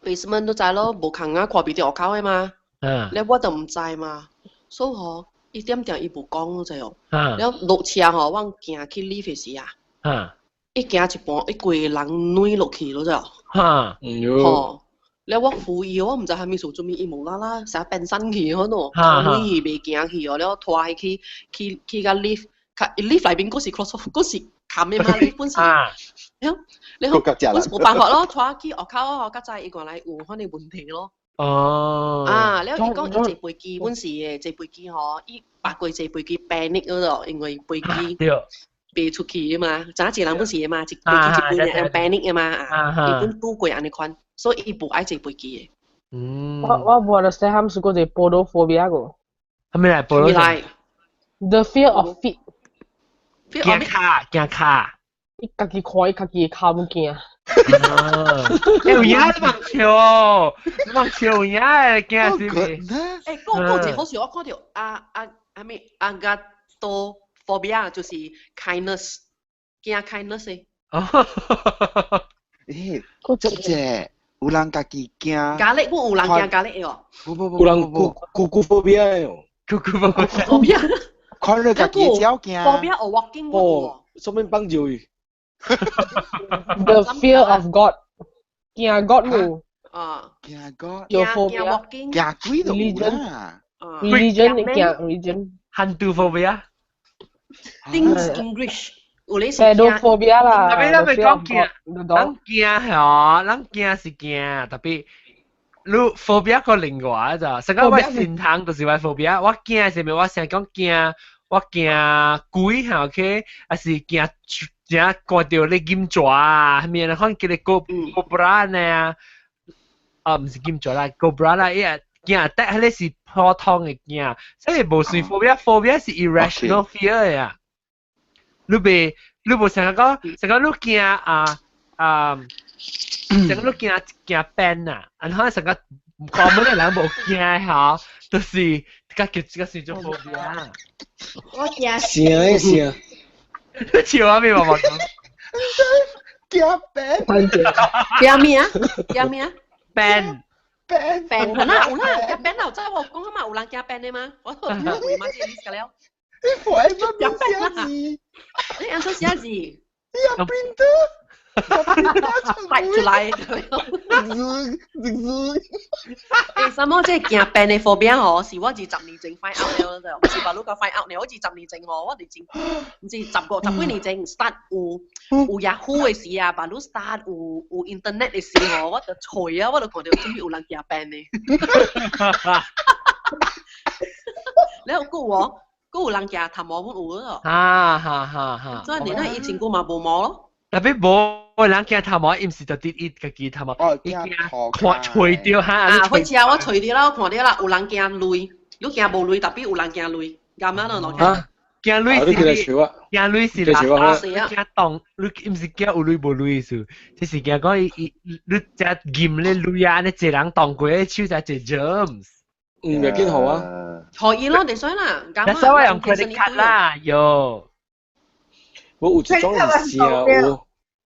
，basement 都知咯，無空啊，看袂著戶口的嘛。了我就毋知嘛，所以吼，伊點點伊無講咯，知無？了落車吼，我行去 lift 的時啊，伊行一半，伊規個人軟落去咯，知無？吼。了我扶伊，我毋知啥物事，做物伊無啦啦啥變身去可喏，軟去袂行去哦，了拖伊去去去甲 lift，較 lift 內面閣是 cross，閣是冚的嘛，lift 本是，了了本是無辦法咯，拖去學校哦，較早伊原來有款的問題咯。哦。啊，了伊講伊坐飛機，阮是的坐飛機吼，伊捌過坐飛機 panic 嗰度，因為飛機飛出去啊嘛，早一人本是的嘛，一飛機一飛會 panic 的嘛，啊，伊本拄過按呢款，所以伊無愛坐飛機的。嗯。我無 understand 他們是講一個 podophobia 個。係咩嚟？來？The fear of feet。驚跤，驚跤。伊家己看伊家己的跤物驚。有影你望笑，你望笑有影會驚是毋是？欸，講一個好笑，我看著啊啊啊咩 agatophobia 就是 kindness，驚 kindness 的。欸，這這有人家己驚。咖喱，我有人驚咖喱的哦。不不不，有人咕咕 phobia 的哦。咕咕 phobia。看著家己的鳥驚。 phobia of walking 哦，啥物幫助伊？ The fear of God，驚 God 冇。啊。驚 God。有驚 walking。驚鬼都有啦。 Religion 驚 religion。hantu phobia。 Things English。有咧是 Pedophobia 啦。特別咱咪講驚，咱驚吼，咱驚是驚，特別你 phobia 個另外咋，成個我心痛就是我 phobia，我驚是咪我成日講驚，我驚鬼嚇 OK，還是驚驚看著咧金蛇啊，啥物人看叫你 cobra 呢啊，啊毋是金蛇啦，cobra 啦，伊個驚，但彼個是普通的驚，所以無算 phobia，phobia 是 irrational fear 啊。你袂，你無成日講，成個你驚啊啊，成個你驚驚病啊，然後成個講乜的人無驚吼，就是較叫這個算做 phobia。我驚。啥啥？你笑啊咩？我冇講。驚病。驚咩啊？驚咩啊？病。病。病可能有啦，驚病有真我講嘛，有人驚病的嗎？我都聽過嘛，這個 list 了。你 forever 沒寫字。你按怎寫字？你用 printer。擺出來。欸，什麼這驚病的 phobia 吼，是我20年前 find out 了，毋是別路個 find out 呢。我20年前吼，我佇前，毋是十個十幾年前 start 有有 Yahoo 的時啊，別路 start 有有 internet 的時吼，我就揣啊，我就看著啥物有人驚病的。了閣有哦，閣有人驚頭毛阮有咯。哈哈哈哈！所以你那以前閣嘛無毛咯。特別無人驚頭毛，伊毋是就佇伊家己頭毛，伊驚看揣著哈。啊，火車我揣著啦，我看著啦，有人驚雷，你驚無雷，特別有人驚雷，啱啊咯，驚雷是驚雷是垃圾，驚當你毋是驚有雷無雷意思，就是驚講伊伊你只驗咧雷啊，你一人當過手就一 germs。嗯，袂緊好啊。可以咯，你所以啦，你所以用 credit card 啦，喲。我有一種是聲有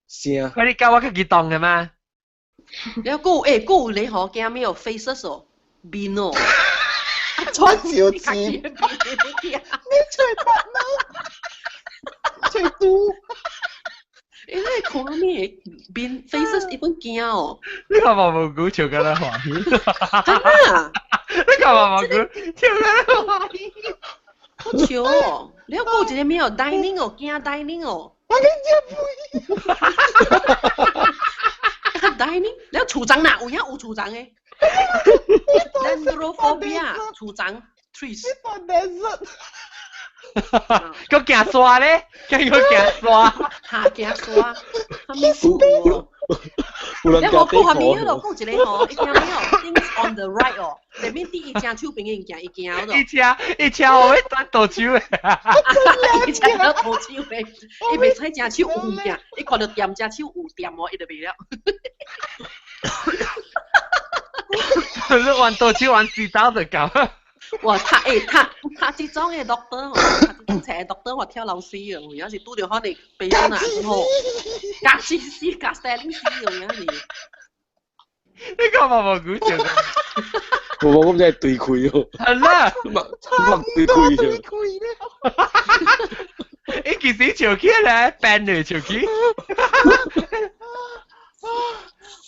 聲。 credit card 我家己當的嗎？了，閣有欸，閣有咧吼，驚咩哦？faces 哦，面哦。穿小錢，你吹白貓，吹嘟。欸，你看咩面 faces 一般驚哦。你看嘛無古笑甲咱歡喜。真啊！你看嘛無古笑甲咱歡喜。好笑哦！你還閣有一個咩哦？dining 哦，驚 dining 哦。我緊接背。dining，你廚房哪有影有廚房的？Dendrophobia，廚房 trees。閣驚沙咧，驚閣驚沙。哈，驚沙。你無顧下面嗰度顧一個吼，伊驚咩哦？Things on the right 哦，內面佇伊正手邊的物件，伊驚嗰度。伊車伊車我會轉倒手的。伊車倒手的，伊袂使正手有物件，伊看著踮正手有踮哦，伊就袂了。你玩倒手玩四刀就夠。哇！讀欸讀讀這種的 doctor 吼，讀這種冊的 doctor 我跳老師啊，有影是拄著可能悲傷啊，吼，夾死死夾死死有影是。你講嘛無古笑？無無，我真係對開哦。係啦，目目對開啫。伊其實笑起來，變嚟笑起。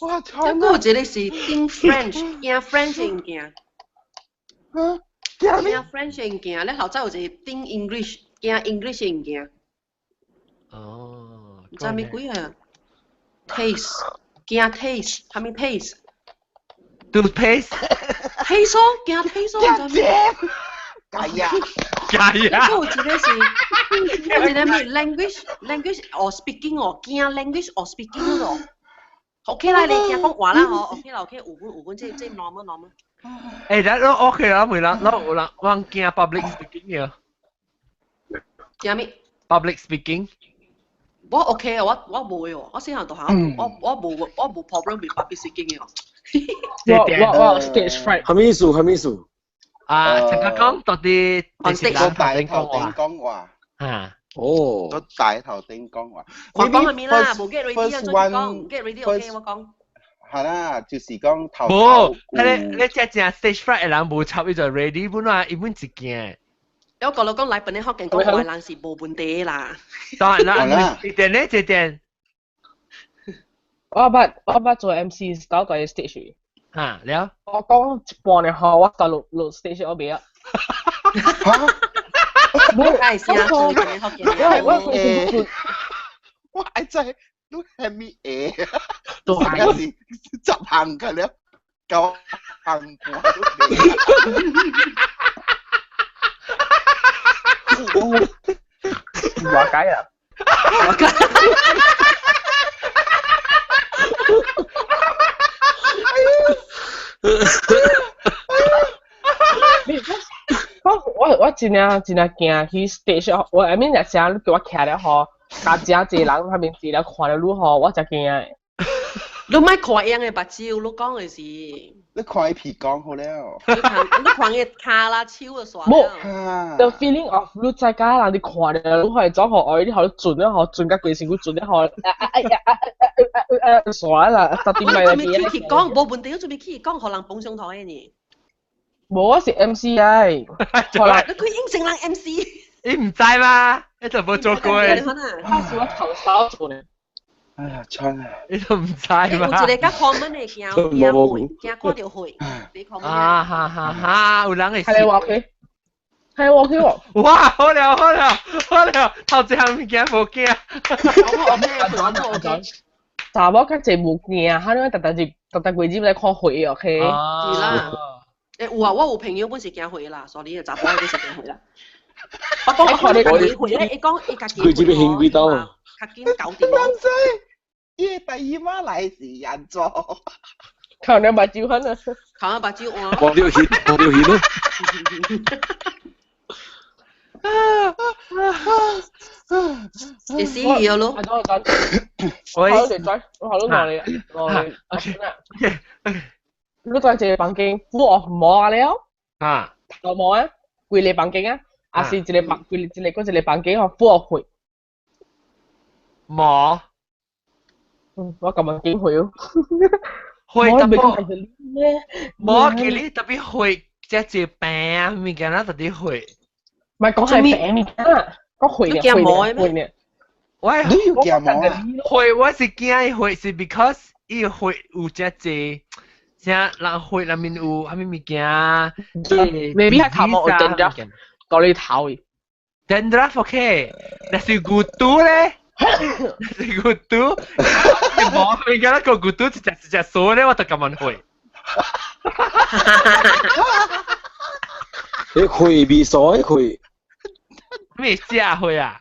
哇！這閣有一個是 think French，驚 French 的物件。驚 French 的物件，咧後仔有一個 think English，驚 English 的物件。哦。毋知咩鬼啊？Taste，驚 taste，啥物 taste？ Toothpaste。剃鬚驚剃鬚唔知咩？假呀！假呀！有一個是，有一個咩 language or speaking 哦，驚 language or speaking 嗰個。OK 啦，你驚講話啦嗬，OK 啦 OK，有本有本，這這 normal normal。誒，咱都 OK 啦，沒啦，我有啦，我驚 public speaking 嘅。驚咩？Public speaking。我 OK 啊，我我無喎，我細漢大漢，我我無我無 problem with public speaking 嘅。我我 stage fright。係咩意思？係咩意思？啊，陳家講到底個大頭頂講話。啊。哦。個大頭頂講話。我講係咩啦？無 get ready 啊，再講 get ready OK，我講。係啦，就是講頭。無，你你只正 stage fright 的人無插伊就 ready 本來伊本一件。有個老講來本咧福建講話人是無問題啦。當然啦，一點咧，一點。我捌我捌做 MC 搞個 stage。嚇了。我講一半嘅吼，我就落落 stage 我袂啊。冇，係啊，做福建。我我我真係都係咪嘢？都係是執行㗎了，夠行過都未。話解啊！話解。我我我真正真正驚去 stage，我 I mean 若是你叫我徛咧吼，加真濟人，他面前咧看著你吼，我真驚。你莫看伊的目睭，你講的是。你看伊鼻講好了。你看，你看伊跤啦、手就煞。無，the feeling of 你在家人哋看著你，可裝好愛，你好準了吼，準甲規身軀準了吼，啊啊啊啊啊啊啊煞啦，十點咪。我準備起講，無問題，我準備起講，予人捧上台的呢。無，我是 MC 啊。你佢應承人 MC。你唔知嗎？你就無做過。我是我頭手做呢。哎呀，慘啊！你都唔知嘛？有一個較 common 的驚驚血，驚看著血，你 common。啊哈哈哈！有人會。係你話佢？係你話佢喎？哇！好了好了好了，頭一項物件無驚。我 OK，我 OK。查某較濟無驚，哈！你逐逐日逐逐月入來看血，OK？是啦。欸有啊，我有朋友本是驚血啦，所以查甫本是驚血啦。我講我講血咧，伊講伊家己。佢這邊興幾刀？較緊搞掂。伊第二媽來是人做，靠兩把酒啊！靠兩把酒換。黃掉血，黃掉血咯。會死伊咯。我好嚟再，我好攞你，攞你。 OK。你在一個房間，我毛了。啊。頭毛啊，規個房間啊，還是一個房，規一個，閣一個房間吼，full 血。毛。我咁樣見血哦，血特別，冇記你特別血，只隻病物件啦，特別血。唔係講係病物件，講血嘅血嘅血。我你有驚毛啊？血我是驚血是 because 伊血有只隻，啥人血內面有啥物物件？maybe 係頭毛有 dandruff，到你頭。 dandruff OK，但是骨肚咧？是骨肚，無物件啦，個骨肚一隻一隻數咧，我就咁問血。你血味素，血。咩食血啊？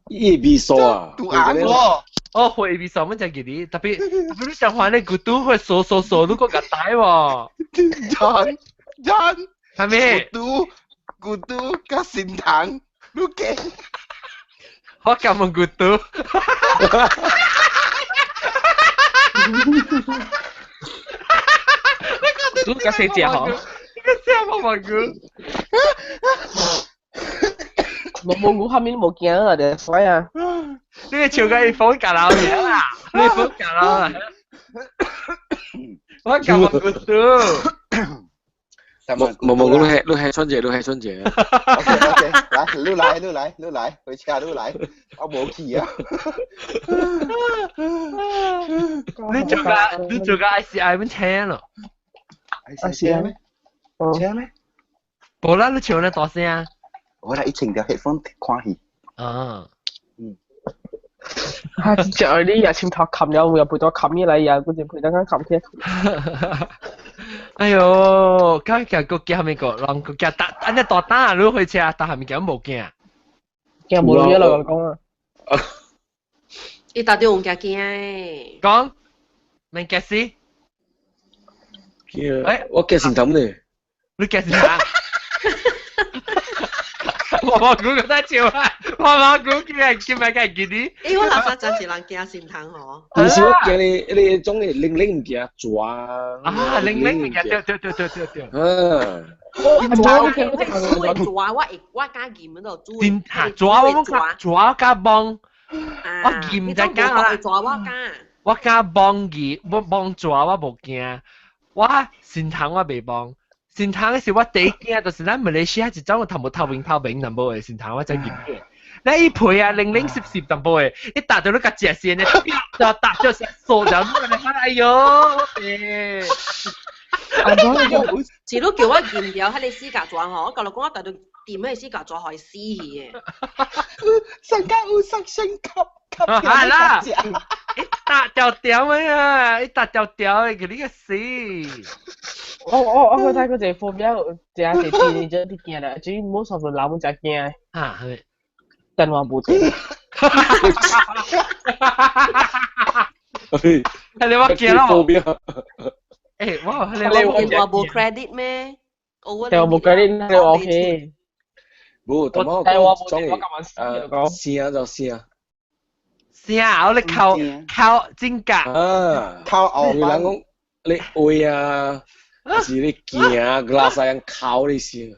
伊味素啊！毒牙喎。哦，血味素，乜只記得？特別特別你想話你骨肚會數數數，你個夾帶喎。真真。係咩？骨肚骨肚加心糖，你驚？我咁問骨肚。骨肚加四隻嗬。你個聲冇問骨。冇冇我後面冇驚啦，就所以啊。你個笑緊風格佬嘢啦，你風格佬啊！我咁問骨肚。冇冇冇，你係你係春姐，你係春姐。 OK OK，來，你來你來你來，回車你來，我無去啊。你做個你做個 ICI 咪聽咯？ICI 咩？聽咩？無啦，你唱得大聲。我來一穿條 headphone 看戲。啊。嗯。啊！只愛你也穿頭冚了，又陪到冚起來，又嗰陣陪到間冚起。哎喲，咁驚個驚咩個？人個驚搭，按呢大膽你開車，搭下物件無驚。驚無路一路講啊。伊搭到用驚驚。講，免驚死。驚，我驚神頭呢。你驚啥？我冇估個得笑啊！我冇估佢係叫咩嘅記啲？欸，我垃圾真是人驚心痛吼。其實我驚你，你種嘅零零物件抓。啊，零零物件，對對對對對對。嗯。我抓我我抓我會我敢驗嗰度煮。抓我冇敢抓加幫，我驗就敢啦。抓我敢。我敢幫伊，我幫抓我無驚，我心痛我袂幫。先頭嗰時我第一驚就是咱馬來西亞一種頭毛透明透明淡薄的，先頭我才入去。你一皮啊零零濕濕淡薄的，一打到你個食線的，就打到成傻就，哎喲，欸！是你叫我驗掉，彼个死甲紙吼，我甲你講，我逐日掂彼个死甲紙，予伊死去的。上間有上升級級係啦，一打條條的啊，一打條條的，給你個死！我去睇嗰隻貨表，只係天真啲驚啦，至於 most of the 人攏真驚。啊，係。電話無電。係你話驚啦冇？誒，哇！你電話無 credit 咩？電話無 credit，你話 OK。無，但我講總係聲就聲。聲，我你靠靠真假。啊，靠後人講你話啊。是你行，垃圾人哭你先。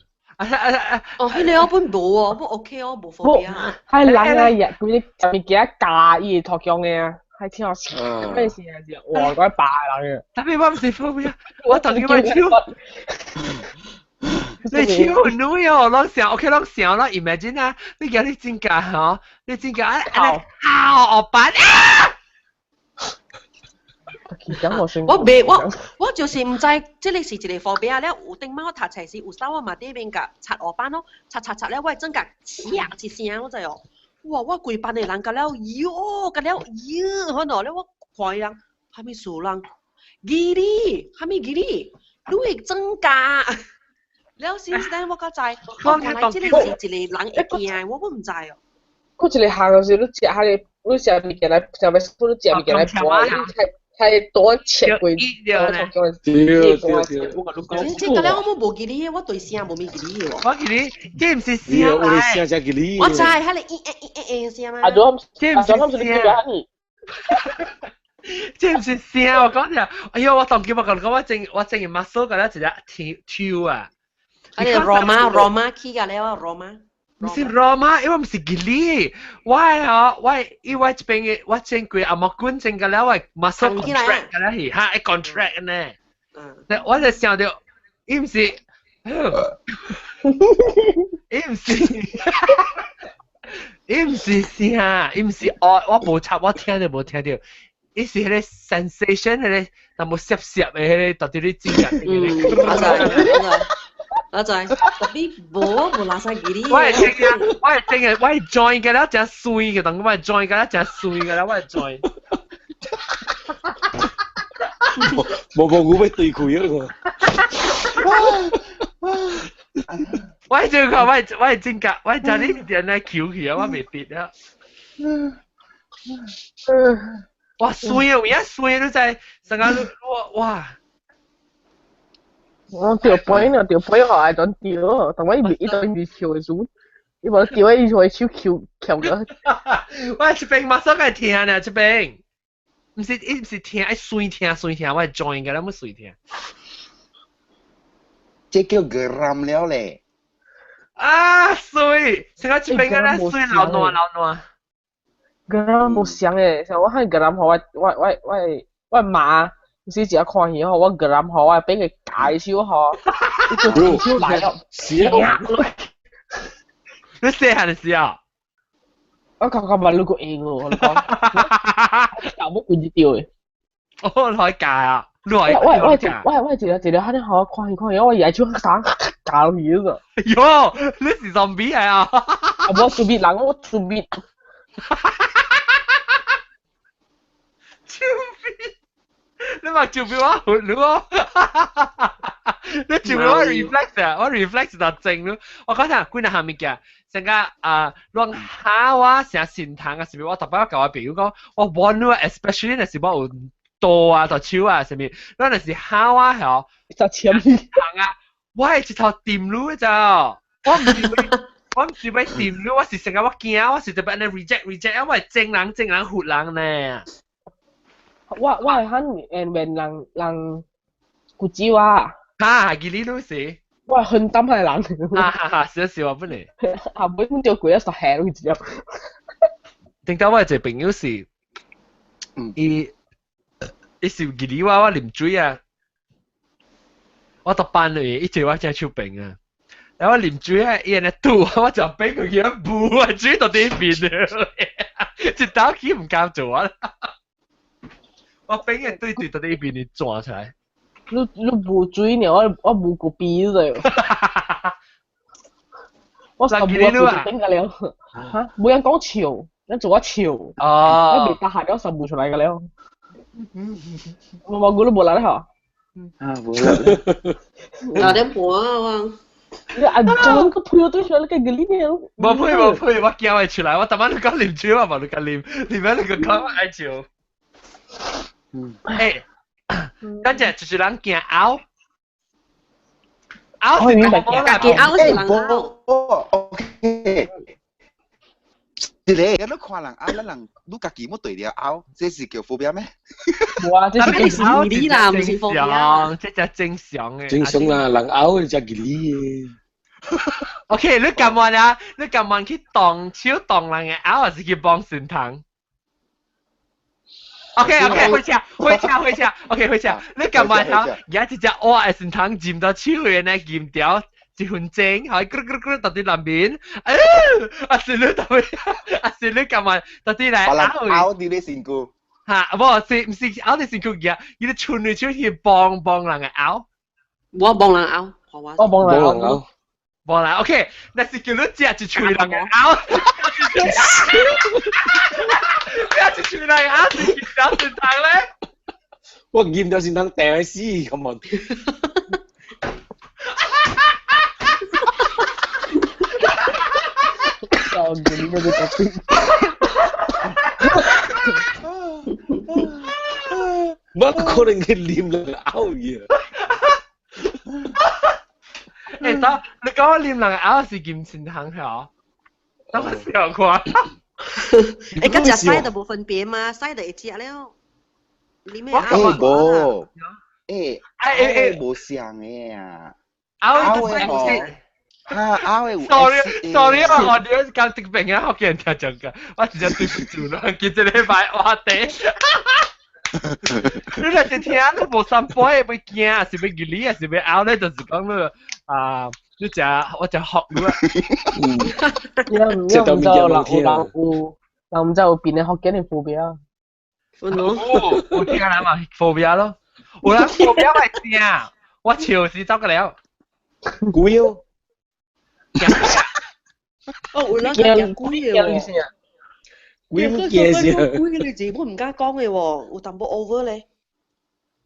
哦，彼个我本無哦，本 OK 哦，無方便啊。係人啊，日佢啲物件教伊托姜的啊，係聽我咩事啊？哇，嗰啲白人嘅。特別我唔是方便，我特別我超。你超女哦，攏想 OK，攏想攏 imagine 啊，你叫你真假吼，你真假啊，好惡版啊！我袂，我就是毋知，這个是一个方便啊！了有頂擺我讀冊時，有時我嘛佇邊共擦黑板咯，擦擦擦了，我會整共嚓一聲，我知哦。哇！我規班的人甲了喲，甲了喲，可喏了我看伊人，啥物事人？義理，啥物義理？你會增加？了 since then 我才知，我原來這个是一個人會驚的，我本毋知哦。佫一個項就是你食彼个，你食物件來，食欲你食物件來播，你太多切過，對對對。這個了我無記哩，我對聲無咪記哩喎。我記哩，這毋是聲我的聲才記哩。我知，彼个咦咦咦咦聲嘛。啊，這毋是聲。這毋是聲，我講者，哎喲，我當今我講講，我正個 muscle 個了一隻抽啊。啊，羅馬羅馬起個了，羅馬。毋是羅馬，因為毋是吉利。我哦，我因為這邊的我正過阿毛棍正個了，我 muscle contract 個了是，哈，會 contract 呢。嗯。我就想著，伊毋是，伊毋是，伊毋是聲，伊毋是哦，我無插，我聽著無聽著，伊是彼个 sensation，彼个淡薄澀澀的彼个，到底你真假？嗯，我知，我知，特別無我無垃圾記哩。我係真嘅，我係真嘅，我係 join 嘅啦，真水嘅，當我係 join 嘅啦，真水嘅啦，我係 join。無無我欲對開啊！我係這個，我係真㗎，我係真呢點來求去啊，我未必啊。哇，水啊，有影水你知，成個我哇！我掉杯呢，掉杯後來陣掉，但我伊對伊跳的時，伊無掉伊就會手翹翹個。我這邊馬上該聽呢，這邊，毋是伊毋是聽，愛水聽水聽，我會 join 個，咱要水聽。這叫 geram 了咧。啊水，成個這邊個咧水老爛老爛。 geram 無相誒，像我看 geram 互我媽。有時食看戲吼，我 geram 吼，我俾佢解手吼，伊就手來了，你細漢的時候，我感覺嘛，你個會喎，我講，頭毛滾一掉的。哦，來教啊，來我一個一個，哈，好看戲看戲，我伊手啥教去個。喲，你是喪屍嚟啊？我準備人，我準備。手臂，你嘛手臂我你哦。你做我 reflex 啊，我 reflex 就正咯。我講下幾若項物件，成個啊，亂蝦我成善堂啊，是咪？我特別我教我朋友講，我揾你，especially 若是我有刀啊、大手啊，啥物，咱若是蝦我係就簽行啊，我係一頭掂你咋，我唔是欲掂你，我是成個我驚，我是特別按呢 reject reject，我係正人正人唬人呢。我係肯誒問人人骨子話。哈，記你都是。我係很擔係人。哈哈哈，少少啊，本嚟。後尾阮條鬼一實下攏直接。頂到我一個朋友是，伊伊是記你我我啉水啊，我逐班裏伊坐我正手邊啊。然後我啉水啊，伊按呢吐，我就俾佢去補啊，水到底邊啊，一道氣毋敢做啊。我俾佢對對到底邊你轉出來。你你無水呢？我我無個鼻子。我實無個頂個了。嚇！無人講笑，你做我笑。哦。我未得閒，我實無出來個了。我我都無力嚇。啊，無力。6點半啊，我。你阿做個配對出來，你個呢呢？無配無配，我驚會出來。我逐擺你講啉酒，我無你講啉，啉完你個講我愛笑。欸，等陣就是人驚拗，拗是家己拗是人拗。哦，OK。一個，你看人拗，咱人你家己冇對著拗，這是叫 phobia 咩？哇，這是義理啦，毋是 phobia。這只正常嘅。正常啦，人拗就義理嘅。 OK，你甘願啊？你甘願去動手動人嘅拗，還是去幫神堂？OK OK，回車回車回車，OK 回車。你甘願頭，而家一隻烏嘅神堂佔到手嘅呢，鉗掉一分鐘，係咕咕咕到啲南邊，哎，啊是你特別，啊是你甘願到啲來拗拗啲你身軀。嚇，無是毋是拗啲身軀嘅，伊咧伸你手去幫幫人嘅拗。我幫人拗，我幫人拗。無啦，OK，若是叫你食一喙人嘅拗，食一喙人拗是鉗掉神糖咧。我鉗掉神糖掟死，come on！就你嗰個特冇可能去啉人拗嘅。欸，等你講我啉人拗是鉗神糖係？等我試看。欸，佮食屎就無分別嘛，屎就會食了。你咩欸無，欸欸欸無相的啊。拗的吼，哈拗的有。 Sorry sorry，我我哋講這邊啊，福建聽講㗎，我直接對不住啦，記這禮拜我哋。你若是聽，你無三杯會驚，是欲義理，是欲拗咧，就是講你啊，你食我食學你啊。你唔知人有人有，人毋知有變的福建的 phobia。有有聽人嘛 phobia 咯，有人 phobia 會驚，我笑死走個了。鬼哦！哦，有人驚鬼的喎。鬼唔驚先。鬼你字本唔敢講的喎，有淡薄 over 咧。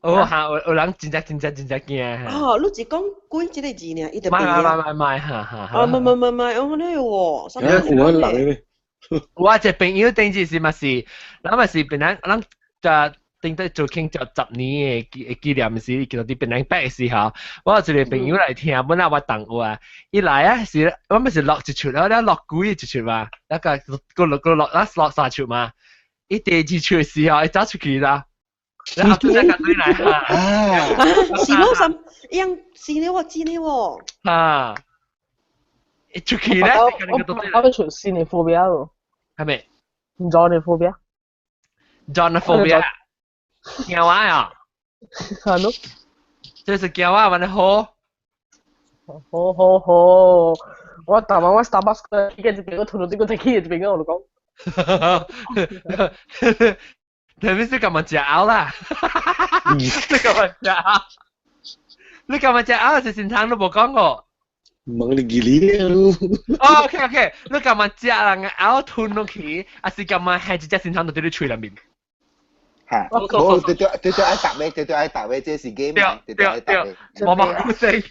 哦，嚇！有有人真正真正真正驚。哦，你只講鬼這個字爾，伊就買買買買買，哈哈。啊，買買買買，哦，你喎。有人人咩？我一個朋友頂次是嘛是，咱嘛是本來咱就頂得做慶祝十年的紀念時，叫做佇檳城八的時候，我有一個朋友來聽，本來我同學啊，伊來啊是，我們是落一出，了了落幾一出嘛，那個個落個落，咱落三出嘛，伊第二出的時候，伊走出去啦。然後就在對來哈，是咯，什樣是呢？我知呢喎。啊，一出去咧，我我出新的 phobia 咯。係咪？Johnphobia。 Johnphobia。驚我啊！係咯。這是驚我，玩得好。好好好，我逐晚我 Starbucks 個一邊我吞到這個去，一邊我就講。特別是幹嘛食拗啦？你幹嘛食拗？你幹嘛食拗？是正常都無講過。問你記哩咯。哦，OK OK，你幹嘛食人拗吞落去，還是幹嘛係一隻正常都佇你喙內面？嚇，無對對對對愛答嘅，對對愛答嘅，這是 game 嚟，對對愛答嘅。我冇故事。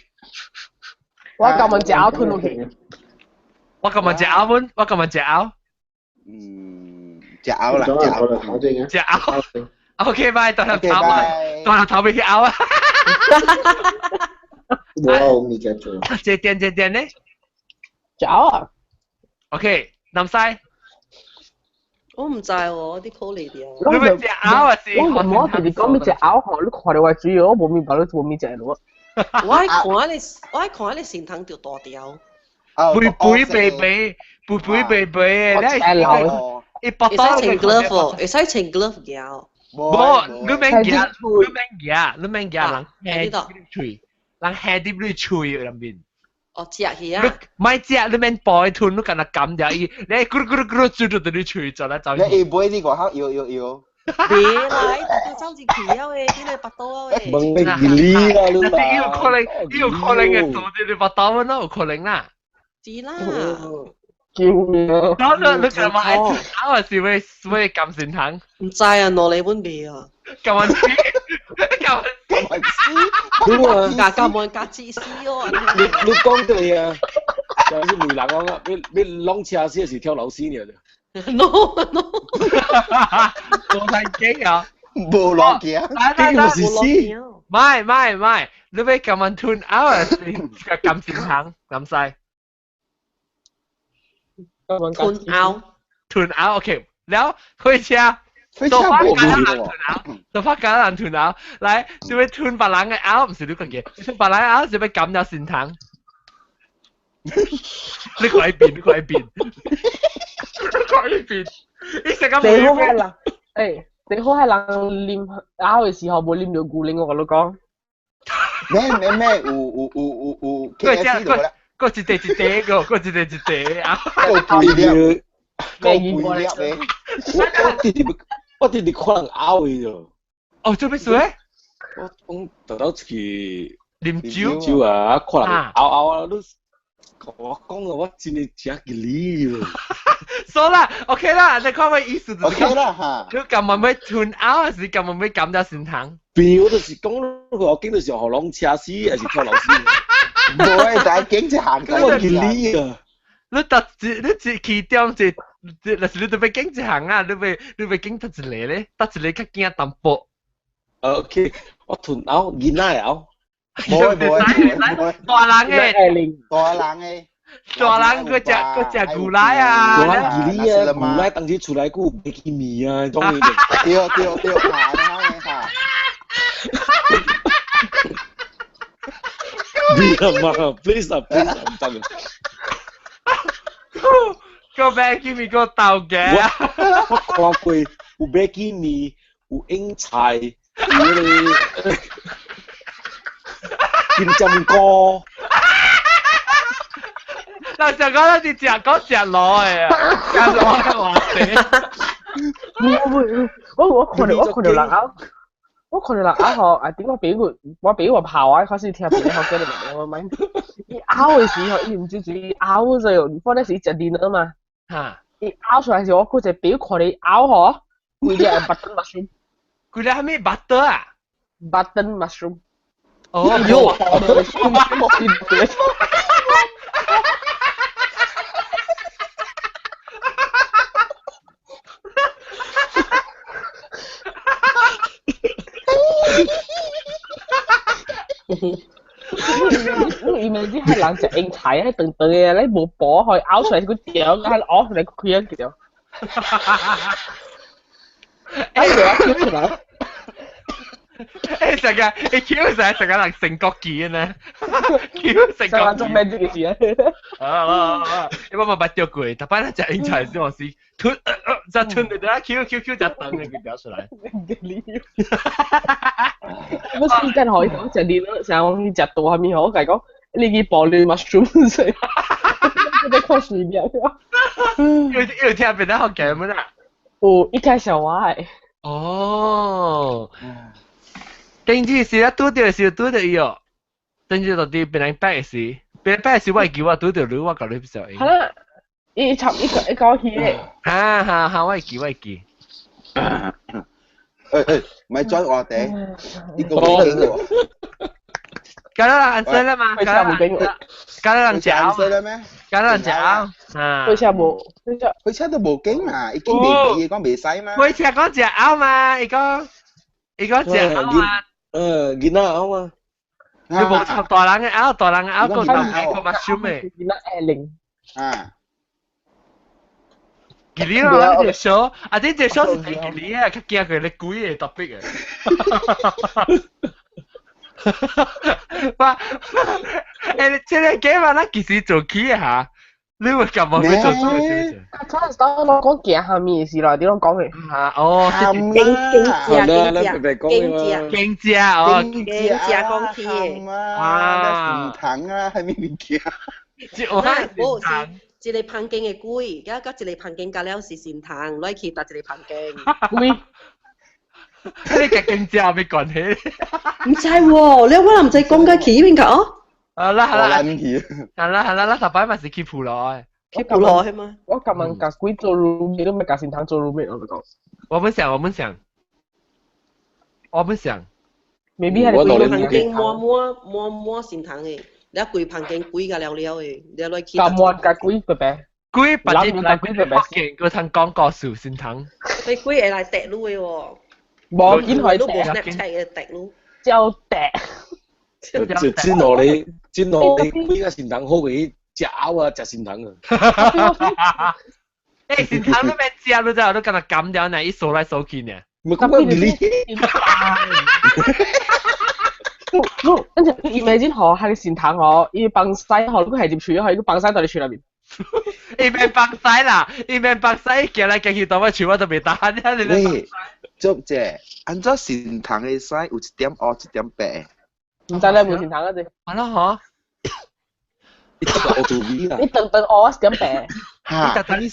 我今日食鴨吞落去。我今日食鴨本，我今日食鴨。嗯，食鴨啦，食鴨。食鴨。OK，拜，大頭頭啊，大頭頭尾去鴨啊。我有物件做。這點這點呢？食鴨啊。 OK，南西。我唔知喎，我啲考慮啲。你咪食鴨啊？是。我唔我直直講咩食鴨吼，你看到我主要我無明白你做咩食咯。我愛看你，我愛看你神通就大條。背背背背背背背背嘅，你係一百多。會使穿 glove，會使穿 glove 嘅。無，你免驚，你免驚，你免驚，人下嘴，人下啲你嘴入面。哦，食去啊！唔係食，你免背吞，你干那撳掉伊，你咕嚕咕嚕咕嚕煮到你嘴就來走。你伊背你外口搖搖搖。別啦，伊都走進去了誒，你來巴肚啊誒。問你理啦，你啦。有可能，有可能會做到你巴肚咯，有可能啦。是啦。救命！然後你幹嘛愛吞啊？是會會甘心糖？唔知啊，攞嚟本味啊。甘完死，甘完死，加甘完加芝士哦。你你講對啊，就是梅人講啊，你你攏車死是跳樓死爾。 No no，無太驚啊！無落驚，來來來，唔係唔係唔係，你欲甘完吞啊？是甘心糖，南西。吞咬，吞咬 OK，然後開車，做法教人吞咬，做法教人吞咬，來，就欲吞別人的咬，毋是你家己，吞別人的咬就欲感到心痛。你看伊變，你看伊變，你看伊變，伊成個最好係人，誒，最好係人啉咬的時候無啉著牛奶，我共你講。咩咩咩，有有有有有 KFC 就啦。個一塊一塊個，個一塊一塊啊！夠肥了，夠肥了咧！我直直看人咬伊喲。哦，做咩事咧？我講特登出去啉酒酒啊，看人咬咬啊，你我講啊，我真係真吉利喎。所啦，OK 啦，你看我意思就是 OK 啦嚇。佢咁晚要吞咬，還是咁晚要感到心痛？變我就是講，我見到時候攏車死，還是跳樓死？無誒，但係經一行我吉利啊！你特一，你一起點一，若是你特別經一行啊，你欲你欲經得一個咧，得一個較驚淡薄。 OK，我吞咬囡仔咬。無無無，大人嘅，大人嘅，大人閣食閣食牛奶啊！大人吉利啊，牛奶當時出來閣有白起麵啊，種嘢。對對對，嚇嚇嚇！別嘛，please 啊 please 唔得嘅。個白起麵個豆嘅。我看過有白起麵，有英菜，有迄個金針菇。嗱，就講咱是食講食螺的啊，食螺的話題。我看到我看到人咬，我看到人咬吼，啊頂我朋友，我朋友跑啊，開始聽別個學叫你我問，伊咬的時候，伊毋知伊咬咗，反正是食奶嘛。嚇！伊咬出來時，我嗰隻朋友看你咬吼，規隻 button mushroom。規隻啥物 butter 啊？button mushroom。哦，喲！你明知係人食英菜啊，長長嘅，你無剝開咬出來個條，係咬出來個開一條。哎呀，咬出來！誒，成個你 Q 成成個人成國旗呢？Q 成國做咩這個事啊？啊！你我嘛捌著過，逐擺咱食英菜時，我是吞，再吞就得 Q Q Q 就等個條出來。我時間可以講食啲咯，成日講食多係咪好？我講你去保留 mushroom 先，你看隨便。有有聽別人學講乜啦？有一開始我係。哦。頂次時啊，拄著時拄著伊哦，頂次到佇別人拜時，別人拜時我會記我拄著你，我共你小。係啦，伊插一個一個去咧。哈哈哈！我會記，我會記。誒，唔係轉話題，呢個冇經喎。搞到人answer 啦嘛，開車冇經喎。搞到人食 answer 啦咩？搞到人食啊！開車冇，開車開車都冇經嘛，已經未講未使嘛。開車講食拗嘛，伊講伊講食拗嘛。囡仔拗嘛。你無插大人嘅拗，大人嘅拗個頭個目睭嘅。囡仔會靈。啊。吉利啊！呢隻手，啊呢隻手是吉利啊，較驚佢你鬼嘅特別嘅。哇！欸，這個 game 咱其實做起的哈，你會感覺要做出來是不是？啊，嗰陣時我講行下面的事啦，你攏講嘅。啊，哦，經經濟經濟經濟哦，經濟講起的。啊，善堂啊，係咩物件？無是一個旁間的鬼，甲甲一個旁間加了是善堂，來去搭一個旁間。鬼。你甲經濟有咩關係？毋知喎，你我唔知講緊去邊個哦。啊啦好啦，好啦好啦，咱頭擺嘛是去普羅的。去普羅係嗎？我今晚甲鬼做 roommate，都唔係甲善堂做 roommate，我就講。我本想，我本想，我本想。未必係你規旁間摸摸摸摸善堂的，你規旁間鬼甲了了的，你來去。甲摸甲鬼白白。鬼白只來鬼白白，見佢通講故事善堂。你鬼會來啄你的喎。無見佢都無 Snapchat 嘅啄你。照啄。就真予你，真予你鬼甲善堂好過去食藕啊，食善堂啊。欸，善堂都免食，你知影？你敢若含掉呢？伊掃來掃去呢。唔係講你。你，跟住你 imagine 嗬，喺善堂嗬，伊放屎嗬，你係入厝嗬，伊放屎到你厝內面。伊免放屎啦，伊免放屎，行來行去當我厝我都袂打你。喂，足姐，按怎善堂的屎有一點烏一點白？唔知咧，冇善堂嗰隻。係咯，嗬。你得個烏味啦。你等等烏一點白。嚇！一一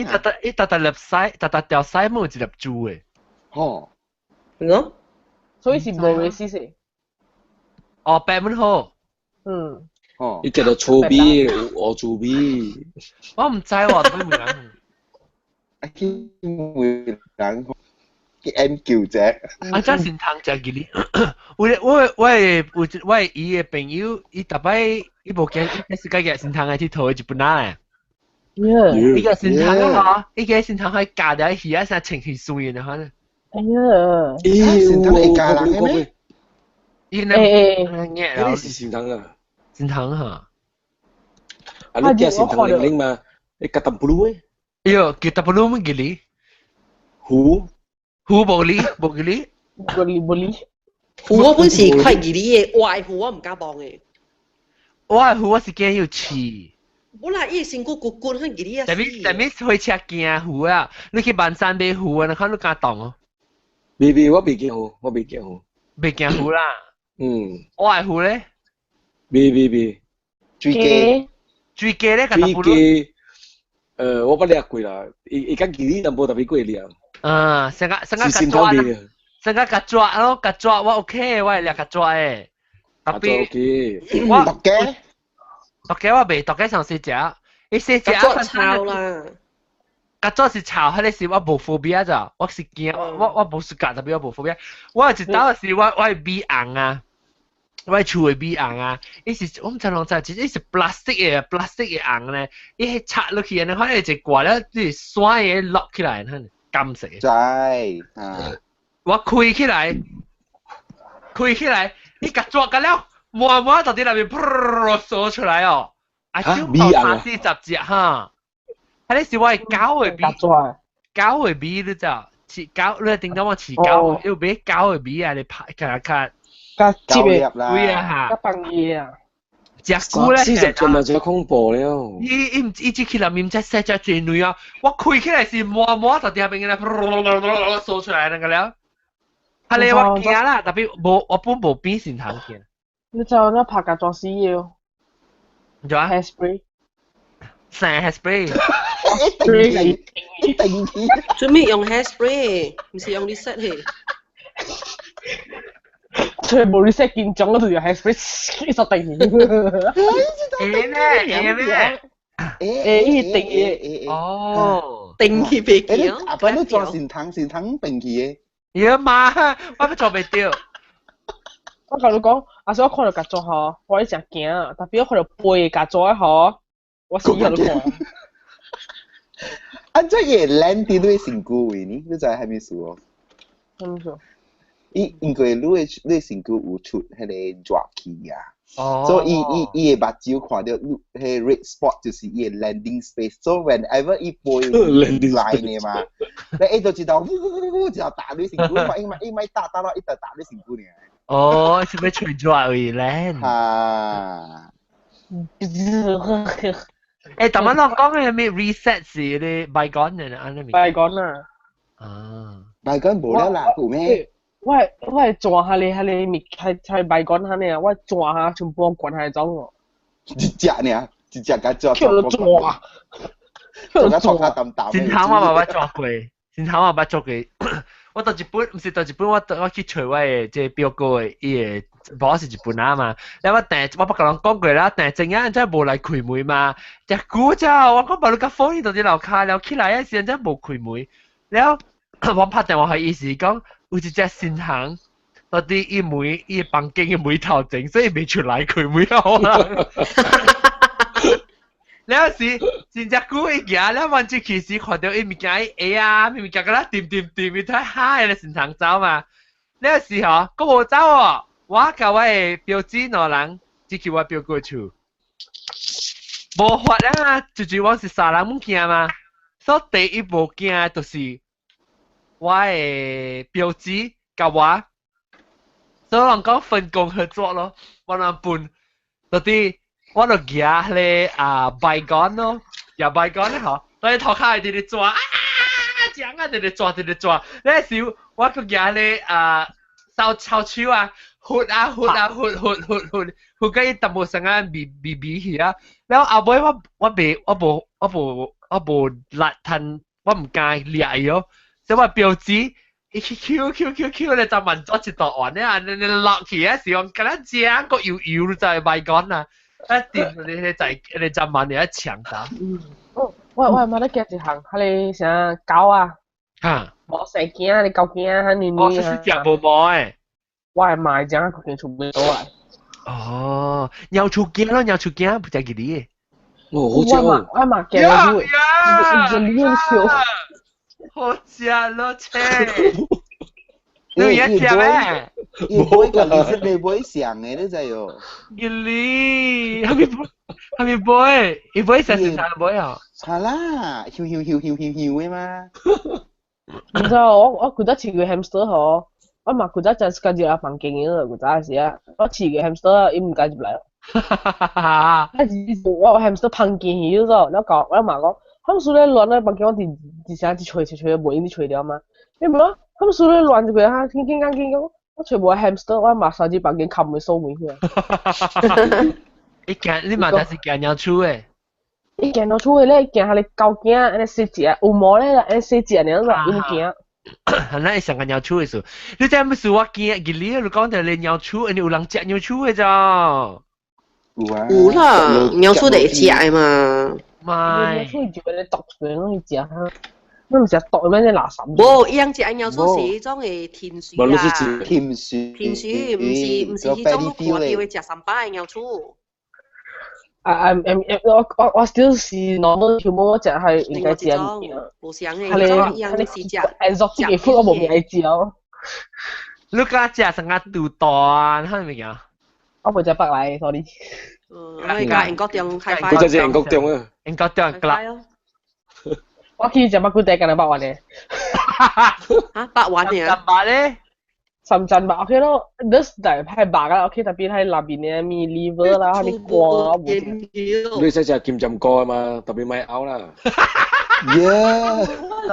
笪一笪笪粒屎，笪笪條屎冇一粒珠的。吼。喏。所以是無嘅事實。哦，白滿好。嗯。哦。伊食到粗味，烏豬味。我唔知喎，都冇人。啊，去問人去研究者。啊，這善堂食吉利。我我我有我伊的朋友，伊逐擺伊無驚，伊開始改個善堂的佚佗的日本仔咧。伊個善堂啊，嗬，伊個善堂可以夾條魚啊，啥清氣水的可能。哎呀！咦，善堂會教人的咩？伊那那是善堂啊。善堂哈。啊，你驚善堂玲玲嘛？你夾淡布魯的。哎呦，夾淡布魯乜吉利？虎虎無理，無吉利。無理無理。虎我本是快吉利的，我的虎我唔敢望的。我的虎我是驚有刺。本來伊身軀骨骨很吉利啊。特別特別火車驚虎啊！你去萬山買虎啊，你看你敢動哦？未未，我未驚虎，我未驚虎。未驚虎啦。嗯。我的虎咧？未未未。水雞。水雞咧？水雞。我捌掠過啦，伊伊較吉利，但無特別過掠。啊，成個成個夾抓啦，成個夾抓咯，夾抓我 OK，我會掠夾抓的。特別我毒雞，毒雞我袂，毒雞上細隻，伊細隻。夾抓臭啦。夾抓是臭，彼個是我無 phobia 咋，我是驚，我我無是夾，特別我無 phobia。我有一道是我我會鼻紅啊。我厝的米紅啊，伊是我毋知啷知，伊是 plastic 的 plastic 的紅咧，伊迄插落去，安尼反正一掛了，就是酸的落起來，很甘色。知啊！我開起來，開起來，伊共抓個了，滿滿就佇內面噗掃出來哦，啊，就到三四十隻哈，彼個是我的狗的味，狗的味你知？飼狗，你頂到我飼狗，要買狗的味啊，你拍較較。較接的，對啊較放伊啊。食久咧，四十隻嘛真恐怖了。伊伊伊只起來面才細隻濟卵啊！我開起來是滿滿就佇遐邊個咧，掃出來那個了。啊咧我驚啦，特別無我本無變善堂驚。你知影拍甲裝死的哦？做啊？Hairspray。啥 hairspray？一定去。做咩用 hairspray？毋是用 reset 去。所以無 reset 緊張，我就用 hairspray 一索定。會咩？會咩？會伊定的。哦。定去袂記。阿伯你裝善堂，善堂定去的。呀媽，我要做袂著。我共你講，阿是我看著曱甴吼，我真驚，特別我看著飛曱甴吼，我死都看。按怎會 land 佇你身軀位呢？你知啥物事哦？啥物事？伊因為你的身軀有出彼個熱氣啊。哦。所以伊伊的目睭看著彼個 red spot 就是伊的 landing space。So whenever 伊飛來呢嘛，你伊就知道，嗚嗚嗚嗚，就打你身軀嘛，伊咪伊咪打打到伊就打你身軀呢。哦，是欲吹熱而 land。哈。欸，頭先我講嘅咩 reset 是你 Baygon 嘅，按呢物。 Baygon 啊。啊。 Baygon 無了啦，有咩？我係撞下你，下你物係 Baygon 下你啊！我撞下全部滾下走哦。一隻呢，一隻共抓。叫做撞。撞甲錯較淡淡。先頭我嘛捌抓過，先頭我捌抓過。我到日本，毋是到日本，我去揣我的這個表哥的，伊的無是日本仔嘛。了我訂，我捌共人講過啦，訂前仔真無來開門嘛。誠久才，我講把你共放伊佇樓跤了起來的時陣真無開門。了我拍電話予伊是講有一隻新行，佇伊門伊房間的門頭前，所以袂出來開門予人。了時真正久伊行了，阮進去時看著伊物件伊鞋啊，物件敢若掂掂掂，伊睇哈個新行走嘛。了時吼，閣無走哦，我共我的表姊兩人進去我表哥厝，無法啊，就是我是三人物件嘛，所以第一無驚就是我的表姊共我，所以人講分工合作咯，我人分，到底。我就舉彼個啊 Baygon 咯，舉 Baygon 咧吼，所以塗跤會直直抓啊，這樣啊直直抓直直抓，那時我閣舉彼個啊掃掃手啊，拂啊拂啊拂拂拂拂，拂甲伊淡薄啥啊味味味去啊，了後尾我袂我無我無我無力趁，我毋敢掠伊哦，所以我表姊伊去抾抾抾抾咧，就慢做一道完咧，按呢落去啊時，敢若正閣油油就會 Baygon 啊。一掂你你就你就問你一長打。哦，我係冇得驚一項，彼個啥狗啊？嚇！無細囝，你狗囝，彼女女哦，是食無毛的。我係買只個見厝尾倒來。哦，鳥鼠囝咯，鳥鼠囝不食吉利的。哦，好食哦。我嘛驚咗，一一笑。好食咯，切！你也食咩？伊買共其實你買上的，你知哦？吉利，還沒還沒買，伊買食是啥買啊？係啦，香香香香香香的嘛。唔知我古早飼個 hamster 嗬，我嘛古早真是家己入房間嘅，古早時啊，我飼個 hamster 伊毋敢入來。啊！我 hamster 芳間去咗，我講我媽講，他們說咧亂咧房間，我直直成日吹吹吹，無用你吹了嘛。你無咯？他們說咧亂一個哈，緊緊緊緊講，我揣無 hamster，我嘛三支房間冚門鎖門去啊。伊驚你嘛，但是驚鳥鼠的。伊驚鳥鼠的咧，驚彼個狗囝，按呢細隻，有毛咧，按呢細隻爾，伊毋驚。係啦，伊上個鳥鼠的事，你知毋是我驚，吉利你講著你鳥鼠，因為有人食鳥鼠的咋？有啊。有啦，鳥鼠就會食的嘛。咪。鳥鼠就會毒出來，攏去食。你毋是毒咩？垃圾。無，伊樣食鳥鼠是彼種的田鼠啊。田鼠。田鼠，毋是彼種你看著會食三百的鳥鼠。啊啊我 still 是 normal human，我食係應該食物件。無相的，彼種伊樣是食。 exotic 的 food 我無愛食哦。你敢食啥個肚蛋？啥物件？我袂食白來，sorry。嗯，我共英國中開發。佢就係英國中啊。英國中啦。我去食肉骨茶，干焦肉丸咧。嚇，肉丸爾？三肉咧？三層肉 OK 咯，你是大派肉啊 OK，特別係內面的物 liver 啦，啥物肝啊，無。你使食金針菇啊嘛，特別莫拗啦。耶！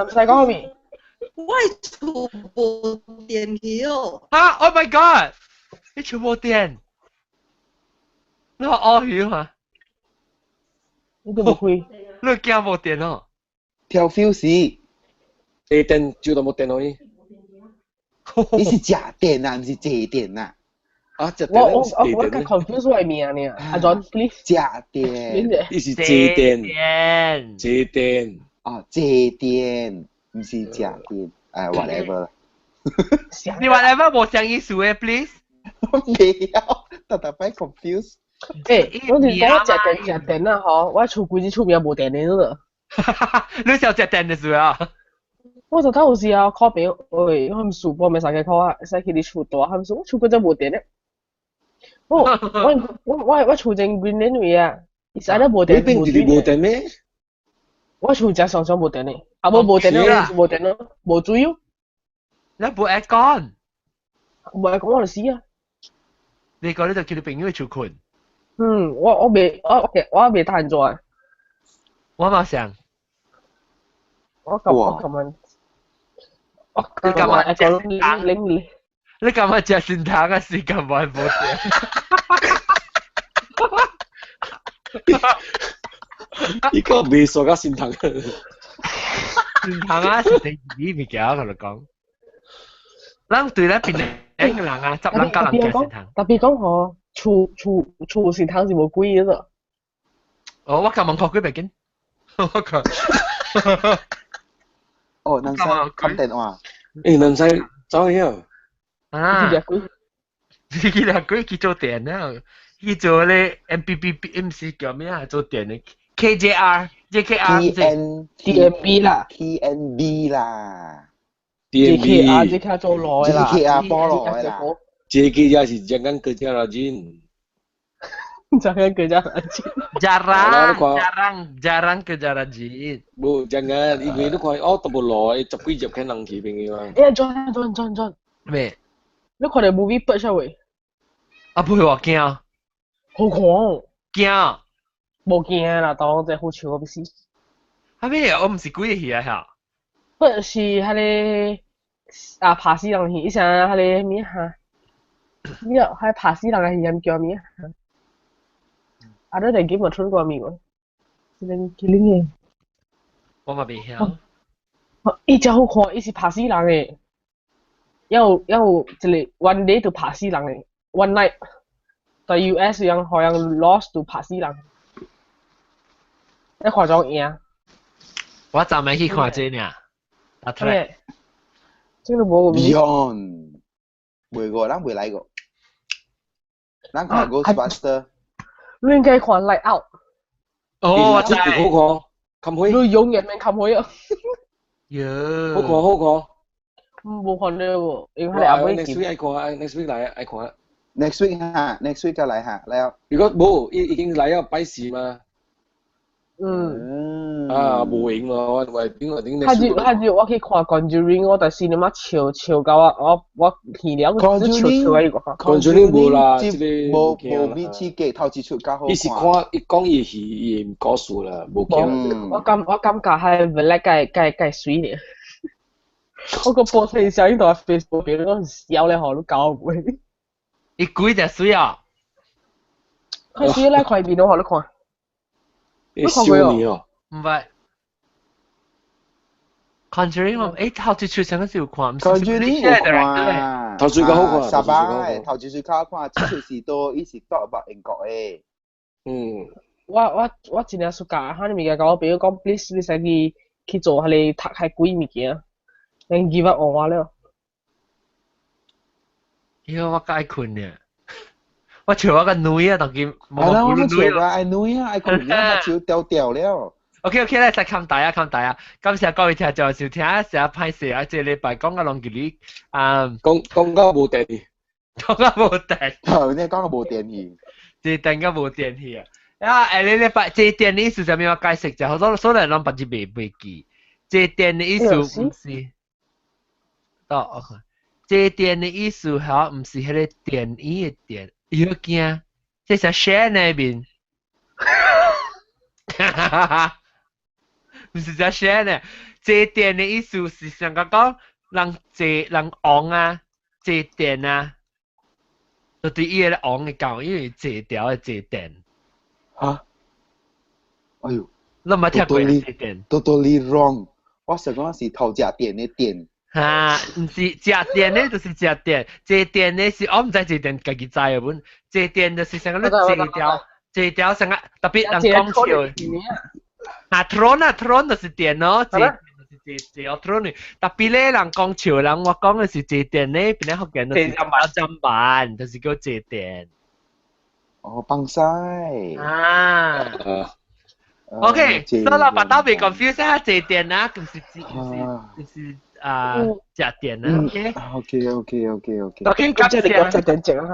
唔使講咩？我厝無電去哦。嚇！Oh my god！你厝無電？你話拗魚嘛？你都無開。你驚無電哦？跳 fuse。電就都無電可以。你是食電啊，毋是借電啊？啊，食電我我我較 confuse 我的名爾。阿 John please。食電。你是借電。借電。哦，借電，毋是食電。誒，whatever。你 whatever 無相意思嘅，please。未有，特特擺 confuse。欸，我是講我食電食電啊，嗬，我厝規隻厝邊無電的了。你想食電的時啊？我就睇有時啊，call 朋友，喂，我唔數波咪三個 call 啊，使去你厝大，他們說我厝嗰隻無電的。我我我我我厝正 Greenland 位啊，伊使得無電。你邊就是無電咩？我厝正常常無電的，啊無無電咯，無電咯，無水哦。你無 aircon？無 aircon 我就死啊！你講你就叫你朋友去厝困。嗯，我我未我我我未打做啊。我嘛想。我咁樣。我你幹嘛食糖？你幹嘛食善糖啊？時間冇冇電。呢個未說甲善糖。善糖啊，是第二物件，我同你講。咱對咱邊個人啊，十人九人食善糖。特別講嗬，厝厝厝善糖是無貴的。哦，我今晚看幾百斤。我靠。哦，能使撳電話。欸，能使走去啊？啊！你兩鬼去做電啊？去做咧 MPPMC 叫咩啊？做電的 KJR、JKR、 T N DMB 啦，TNB 啦，JKR JKR 做耐啦，JKR 波耐啦，JKR 是jangan kerja rajin。 Jangan kerja rajin. Jarang, jarang, jarang kerja rajin. 無jangan，因為你看哦，特別耐，十幾集看人去朋友啊。欸，John John John John。咩？你看到 movie 播出未？啊，不會我驚。好看。驚。無驚啦，當這好笑我不是。啊咩？我唔是鬼戲啊嚇。不是彼個啊，拍死人戲，以前彼個咩哈？咩？彼拍死人的戲叫咩？啊！你哋 Game of Thrones 過未？這個killing 的。我嘛未曉。伊真好看，伊是拍死人的，有有一個 one day 就拍死人的，one night 在 US 樣好像 lost 就拍死人。你看咗贏？我昨暝去看這爾。打出來。這個無。 Beyond，未過，咱未來過。咱看 Ghostbuster。你應該看 Light Out。哦，我知。好看，冚開。你永遠免冚開啊！喲。好看，好看。無看了喎，因為阿妹。 Next week 愛看，next week 來愛看。 Next week 哈，next week 就來哈，來啊。如果無，已已經來了拜四嘛。嗯。啊，無閒咯，我我頂我頂。他就他就我去看 Conjuring，我在 cinema 笑笑到我我我耳了，笑笑一個。 Conjuring 無啦，這個無無比起給頭一出較好看。伊是看伊講伊戲伊故事啦，無驚。我感我感覺係唔叻，計計計水咧。我個播出小英台 Facebook 俾你講笑咧，嗬，都搞唔會。伊幾隻水啊？佢水咧，看邊度嗬？你看。你看過哦？唔係。Conjuring 我誒頭一出上嗰時有看， Conjuring 有看，頭一出較好看，十八頭一出較好看，這出是都伊是 talk about 英國的。嗯。我我我真正暑假，哈你物件甲我朋友講，please 你使去去做彼個讀較鬼物件，你 give up 我了。妖，我較愛睏呢。我笑我個女啊，當佢冇我笑我愛女啊，愛睏啊，笑掉掉了。 OK OK，咧，再冚大啊，冚大啊！感謝各位聽眾收聽，成日歹勢啊，這禮拜講到攏叫你啊，講講到無電去，講到無電，你講到無電去，這電到無電去啊！啊，下禮拜這電的意思啥物？我解釋者，好多所有人攏別日未未記。這電的意思毋是，到我看，這電的意思吼，毋是彼個電椅的電，有驚，這是寫那邊。哈哈哈！毋是只寫呢，坐電的意思是想講講人坐人王啊，坐電啊，就對伊個王的教，因為坐條的坐電。嚇！哎呦，你毋捌聽過坐電？Totally wrong！我想講是頭食電的電。嚇，毋是食電的，就是食電，坐電的是我毋知坐電家己知的本，坐電就是想講你坐條。坐條成個特別人講笑。啊，throne 啊，throne 就是電咯，坐就是是坐坐 auto 呢。特別咧，人講潮人，我講嘅是坐電咧，邊咧福建就是砧板，就是叫坐電。哦，崩西。啊。OK，所以老爸都未 confuse 啊，坐電啊，就是就是啊，食電啊，OK。 OK。 OK，咁即係你講食電食啊，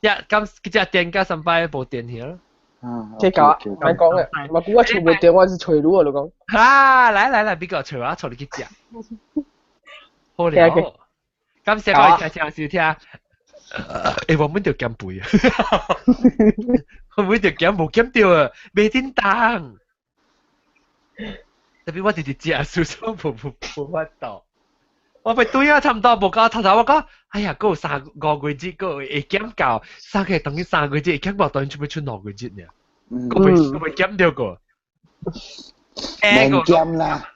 一咁食電加上擺無電去咯。啊，這個唔講嘅，我估我全部電我是隨路啊，你講。啊，來來來，比較隨啊，隨你去食。好了，感謝各位聽聽收聽。欸，我們就減肥啊！我們就減無減掉啊，袂叮當。特別我直直食，輸數無無無法度。我被對啊，差唔多無夠頭頭，我講，哎呀，閣有三五個月，閣會減到，三個等於三個月會減到，當然出要出2個月呢。閣未閣未減掉過。免減啦，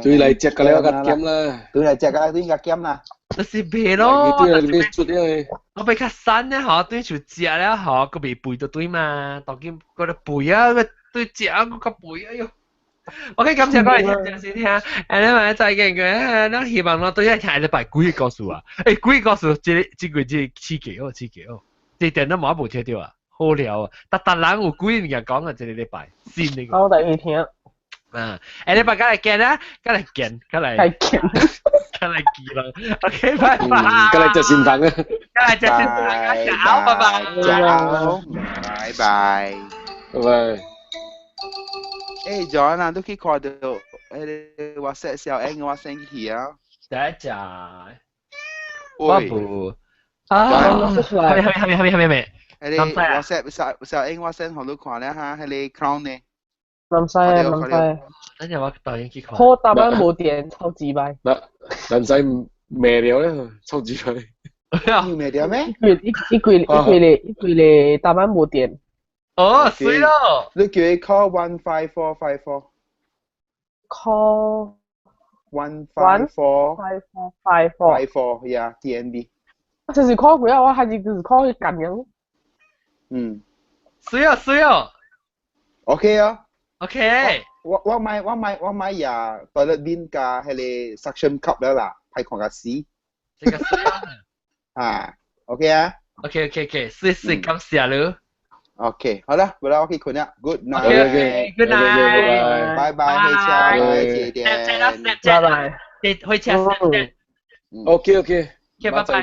對嚟食個了，較減啦。對嚟食個對較減啦。就是袂咯，對你出了。我被較瘦咧吼，對就食了吼，閣未肥就對嘛，當今嗰個肥啊，對食啊，閣較肥哎喲。OK，感謝各位聽眾收聽，誒，你們再見嘅，咱希望咯，對一聽禮拜幾個故事啊？欸，幾個故事，這這個這刺激哦，刺激哦，這電都冇無聽到啊，好料啊，逐逐人有幾物件講啊，這個禮拜新的。我第一聽。啊，誒，禮拜再來見啦，再來見，再來見，再來見啦。OK，拜拜。再來食善堂啊！再來食善堂啊！好，拜拜。好，拜拜。拜拜。欸，John 啊，你去看到迄個 WhatsApp 小 N 我 send 去啊。第一隻。我無。啊，係咪係咪係咪係咪係咪？迄個 WhatsApp 小小 N 我 send 予你看了哈，迄個 crown 呢？南西啊，南西。等陣我導演去看。好，台灣無電，超級歹。南南西賣了咧，超級歹。你賣掉咩？一一季一季咧，一季咧，台灣無電。哦，水咯！你叫佢 call 15454。 Call 154 5454 54，yeah TNB。我就是 call 佢啊，我還是就是 call 佢咁樣。嗯。水哦水哦。 OK 啊。 OK。我買我買我買呀 toilet bin 加迄個 suction cup 了啦，歹看甲死。這個水啊。啊，OK 啊。 OK OK OK，水水感謝你。 OK，好啦，本來我去困啦，Good night，Good night，拜拜，回車，謝謝，拜拜，回車，OK OK，拜拜。